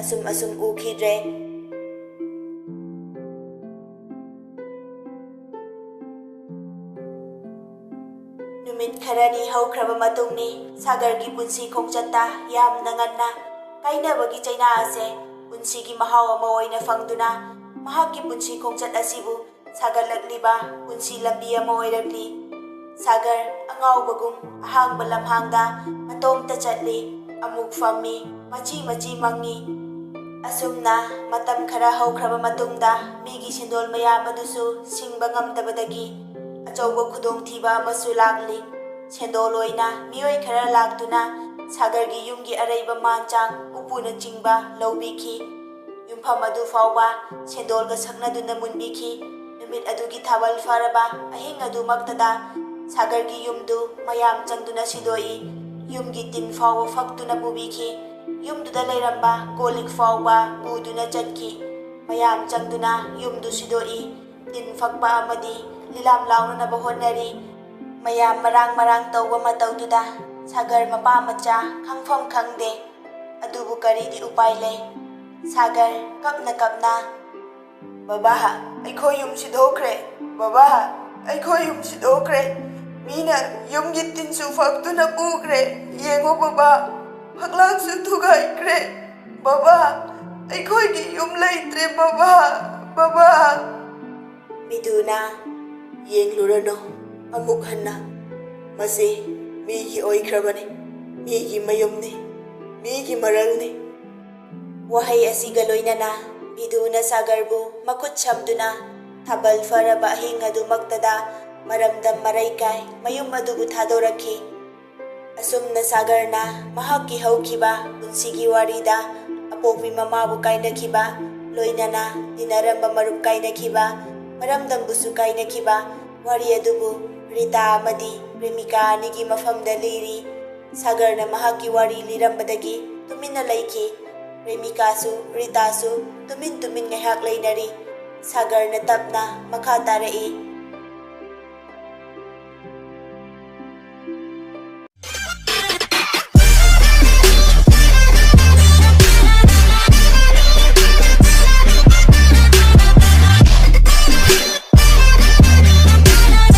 ꯑꯁꯨꯝ ꯑꯁꯨꯝ ꯎꯈꯤꯗ꯭ꯔꯦ꯫ ꯅꯨꯃꯤꯠ ꯈꯔꯅꯤ ꯍꯧꯈ꯭ꯔꯕ ꯃꯇꯨꯡꯅꯤ꯫ ꯁꯥꯒꯔꯒꯤ ꯄꯨꯟꯁꯤ ꯈꯣꯡꯆꯠꯇ ꯌꯥꯝꯅ ꯉꯟꯅ ꯀꯥꯏꯅꯕꯒꯤ ꯆꯩꯅꯥ ꯑꯁꯦ ꯄꯨꯟꯁꯤꯒꯤ ꯃꯍꯥꯎ ꯑꯃ ꯑꯣꯏꯅ ꯐꯪꯗꯨꯅ ꯃꯍꯥꯛꯀꯤ ꯄꯨꯟꯁꯤ ꯈꯣꯡꯆꯠ ꯑꯁꯤꯕꯨ ꯁꯥꯒꯠꯂꯛꯂꯤꯕ ꯄꯨꯟꯁꯤ ꯂꯝꯕꯤ ꯑꯃ ꯑꯣꯏꯔꯛꯂꯤ꯫ ꯁꯥꯒꯔ ꯑꯉꯥꯎꯕꯒꯨꯝ ꯑꯍꯥꯡꯕ ꯂꯝꯍꯥꯡꯗ ꯃꯇꯣꯝꯇ ꯆꯠꯂꯤ꯫ ꯑꯃꯨꯛ ꯐꯝꯃꯤ, ꯃꯆꯤ ꯃꯆꯤ ꯃꯪꯉꯤ꯫ ꯑꯁꯨꯝꯅ ꯃꯇꯝ ꯈꯔ ꯍꯧꯈ꯭ꯔꯕ ꯃꯇꯨꯡꯗ ꯃꯤꯒꯤ ꯁꯦꯟꯗꯣꯜ ꯃꯌꯥꯝ ꯑꯗꯨꯁꯨ ꯁꯤꯡꯕ ꯉꯝꯗꯕꯗꯒꯤ ꯑꯆꯧꯕ ꯈꯨꯗꯣꯡꯊꯤꯕ ꯑꯃꯁꯨ ꯂꯥꯛꯂꯤ꯫ ꯁꯦꯟꯗꯣꯜ ꯑꯣꯏꯅ ꯃꯤꯑꯣꯏ ꯈꯔ ꯂꯥꯛꯇꯨꯅ ꯁꯥꯒꯔꯒꯤ ꯌꯨꯝꯒꯤ ꯑꯔꯩꯕ ꯃꯥꯟ ꯆꯥꯡ ꯎꯄꯨꯅꯆꯤꯡꯕ ꯂꯧꯕꯤꯈꯤ꯫ ꯌꯨꯝꯐꯝ ꯑꯗꯨ ꯐꯥꯎꯕ ꯁꯦꯟꯗꯣꯜꯒ ꯁꯛꯅꯗꯨꯅ ꯃꯨꯟꯕꯤꯈꯤ꯫ ꯅꯨꯃꯤꯠ ꯑꯗꯨꯒꯤ ꯊꯥꯕꯜ ꯐꯔꯕ ꯑꯍꯤꯡ ꯑꯗꯨꯃꯛꯇꯗ ꯁꯥꯒꯔꯒꯤ ꯌꯨꯝꯗꯨ ꯃꯌꯥꯝ ꯆꯪꯗꯨꯅ ꯁꯤꯗꯣꯛꯏ꯫ ꯌꯨꯝꯒꯤ ꯇꯤꯟ ꯐꯥꯎꯕ ꯐꯛꯇꯨꯅ ꯄꯨꯕꯤꯈꯤ꯫ ꯌꯨꯝꯗꯨꯗ ꯂꯩꯔꯝꯕ ꯀꯣꯜ ꯂꯤꯛ ꯐꯥꯎꯕ ꯄꯨꯗꯨꯅ ꯆꯠꯈꯤ꯫ ꯃꯌꯥꯝ ꯆꯪꯗꯨꯅ ꯌꯨꯝꯗꯨ ꯁꯤꯗꯣꯛꯏ꯫ ꯇꯤꯟ ꯐꯛꯄ ꯑꯃꯗꯤ ꯂꯤꯂꯥꯝ ꯂꯥꯎꯅꯅꯕ ꯍꯣꯠꯅꯔꯤ꯫ ꯃꯌꯥꯝ ꯃꯔꯥꯡ ꯃꯔꯥꯡ ꯇꯧꯕ ꯃꯇꯧꯗꯨꯗ ꯁꯥꯒꯔ ꯃꯄꯥ ꯃꯆꯥ ꯈꯪꯐꯝ ꯈꯪꯗꯦ꯫ ꯑꯗꯨꯕꯨ ꯀꯔꯤꯗꯤ ꯎꯄꯥꯏ ꯂꯩ? ꯁꯥꯒꯔ ꯀꯞꯅ ꯀꯞꯅ, "ꯕꯕꯥ, ꯑꯩꯈꯣꯏ ꯌꯨꯝ ꯁꯤꯗꯣꯛꯈ꯭ꯔꯦ꯫ ꯕꯕꯥ, ꯑꯩꯈꯣꯏ ꯌꯨꯝ ꯁꯤꯗꯣꯛꯈ꯭ꯔꯦ꯫ ꯃꯤꯅ ꯌꯨꯝꯒꯤ ꯇꯤꯟꯁꯨ ꯐꯛꯇꯨꯅ ꯄꯨꯈ꯭ꯔꯦ꯫ ꯌꯦꯡꯉꯨ ꯕꯕꯥ, ꯐꯛꯂꯥꯡꯁꯨ ꯊꯨꯒꯥꯏꯈ꯭ꯔꯦ꯫ ꯕꯕꯥ, ꯑꯩꯈꯣꯏꯒꯤ ꯌꯨꯝ ꯂꯩꯇ꯭ꯔꯦ ꯕꯕꯥ, ꯕꯕꯥ!" ꯃꯤꯗꯨꯅ, "ꯌꯦꯡꯂꯨꯔꯅꯨ ꯑꯃꯨꯛ ꯍꯟꯅ꯫ ꯃꯁꯤ ꯃꯤꯒꯤ ꯑꯣꯏꯈ꯭ꯔꯕꯅꯤ, ꯃꯤꯒꯤ ꯃꯌꯨꯝꯅꯤ, ꯃꯤꯒꯤ ꯃꯔꯜꯅꯤ꯫" ꯋꯥꯍꯩ ꯑꯁꯤꯒ ꯂꯣꯏꯅꯅ ꯕꯤꯗꯨꯅ ꯁꯥꯒꯔꯕꯨ ꯃꯈꯨꯠ ꯁꯝꯗꯨꯅ ꯊꯥꯕꯜ ꯐꯔꯕ ꯑꯍꯤꯡ ꯑꯗꯨꯃꯛꯇꯗ ꯃꯔꯝꯗꯝ ꯃꯔꯩꯀꯥꯏ ꯃꯌꯨꯝ ꯑꯗꯨꯕꯨ ꯊꯥꯗꯣꯔꯛꯈꯤ꯫ ꯑꯁꯨꯝꯅ ꯁꯥꯒꯔꯅ ꯃꯍꯥꯛꯀꯤ ꯍꯧꯈꯤꯕ ꯄꯨꯟꯁꯤꯒꯤ ꯋꯥꯔꯤꯗ ꯑꯄꯣꯛꯄꯤ ꯃꯃꯥꯕꯨ ꯀꯥꯏꯅꯈꯤꯕ, ꯂꯣꯏꯅꯅ ꯇꯤꯟꯅꯔꯝꯕ ꯃꯔꯨꯞ ꯀꯥꯏꯅꯈꯤꯕ, ꯃꯔꯝꯗꯝꯕꯨꯁꯨ ꯀꯥꯏꯅꯈꯤꯕ ꯋꯥꯔꯤ ꯑꯗꯨꯕꯨ ꯔꯤꯇꯥ ꯑꯃꯗꯤ ꯄ꯭ꯔꯦꯃꯤꯀꯥ ꯑꯅꯤꯒꯤ ꯃꯐꯝꯗ ꯂꯤꯔꯤ꯫ ꯁꯥꯒꯔꯅ ꯃꯍꯥꯛꯀꯤ ꯋꯥꯔꯤ ꯂꯤꯔꯝꯕꯗꯒꯤ ꯇꯨꯃꯤꯟꯅ ꯂꯩꯈꯤ꯫ ꯄ꯭ꯔꯦꯃꯤꯀꯥꯁꯨ ꯔꯤꯇꯥꯁꯨ ꯇꯨꯃꯤꯟ ꯇꯨꯃꯤꯟ ꯉꯥꯏꯍꯥꯛ ꯂꯩꯅꯔꯤ꯫ ꯁꯥꯒꯔꯅ ꯇꯞꯅ ꯃꯈꯥ ꯇꯥꯔꯛꯏ꯫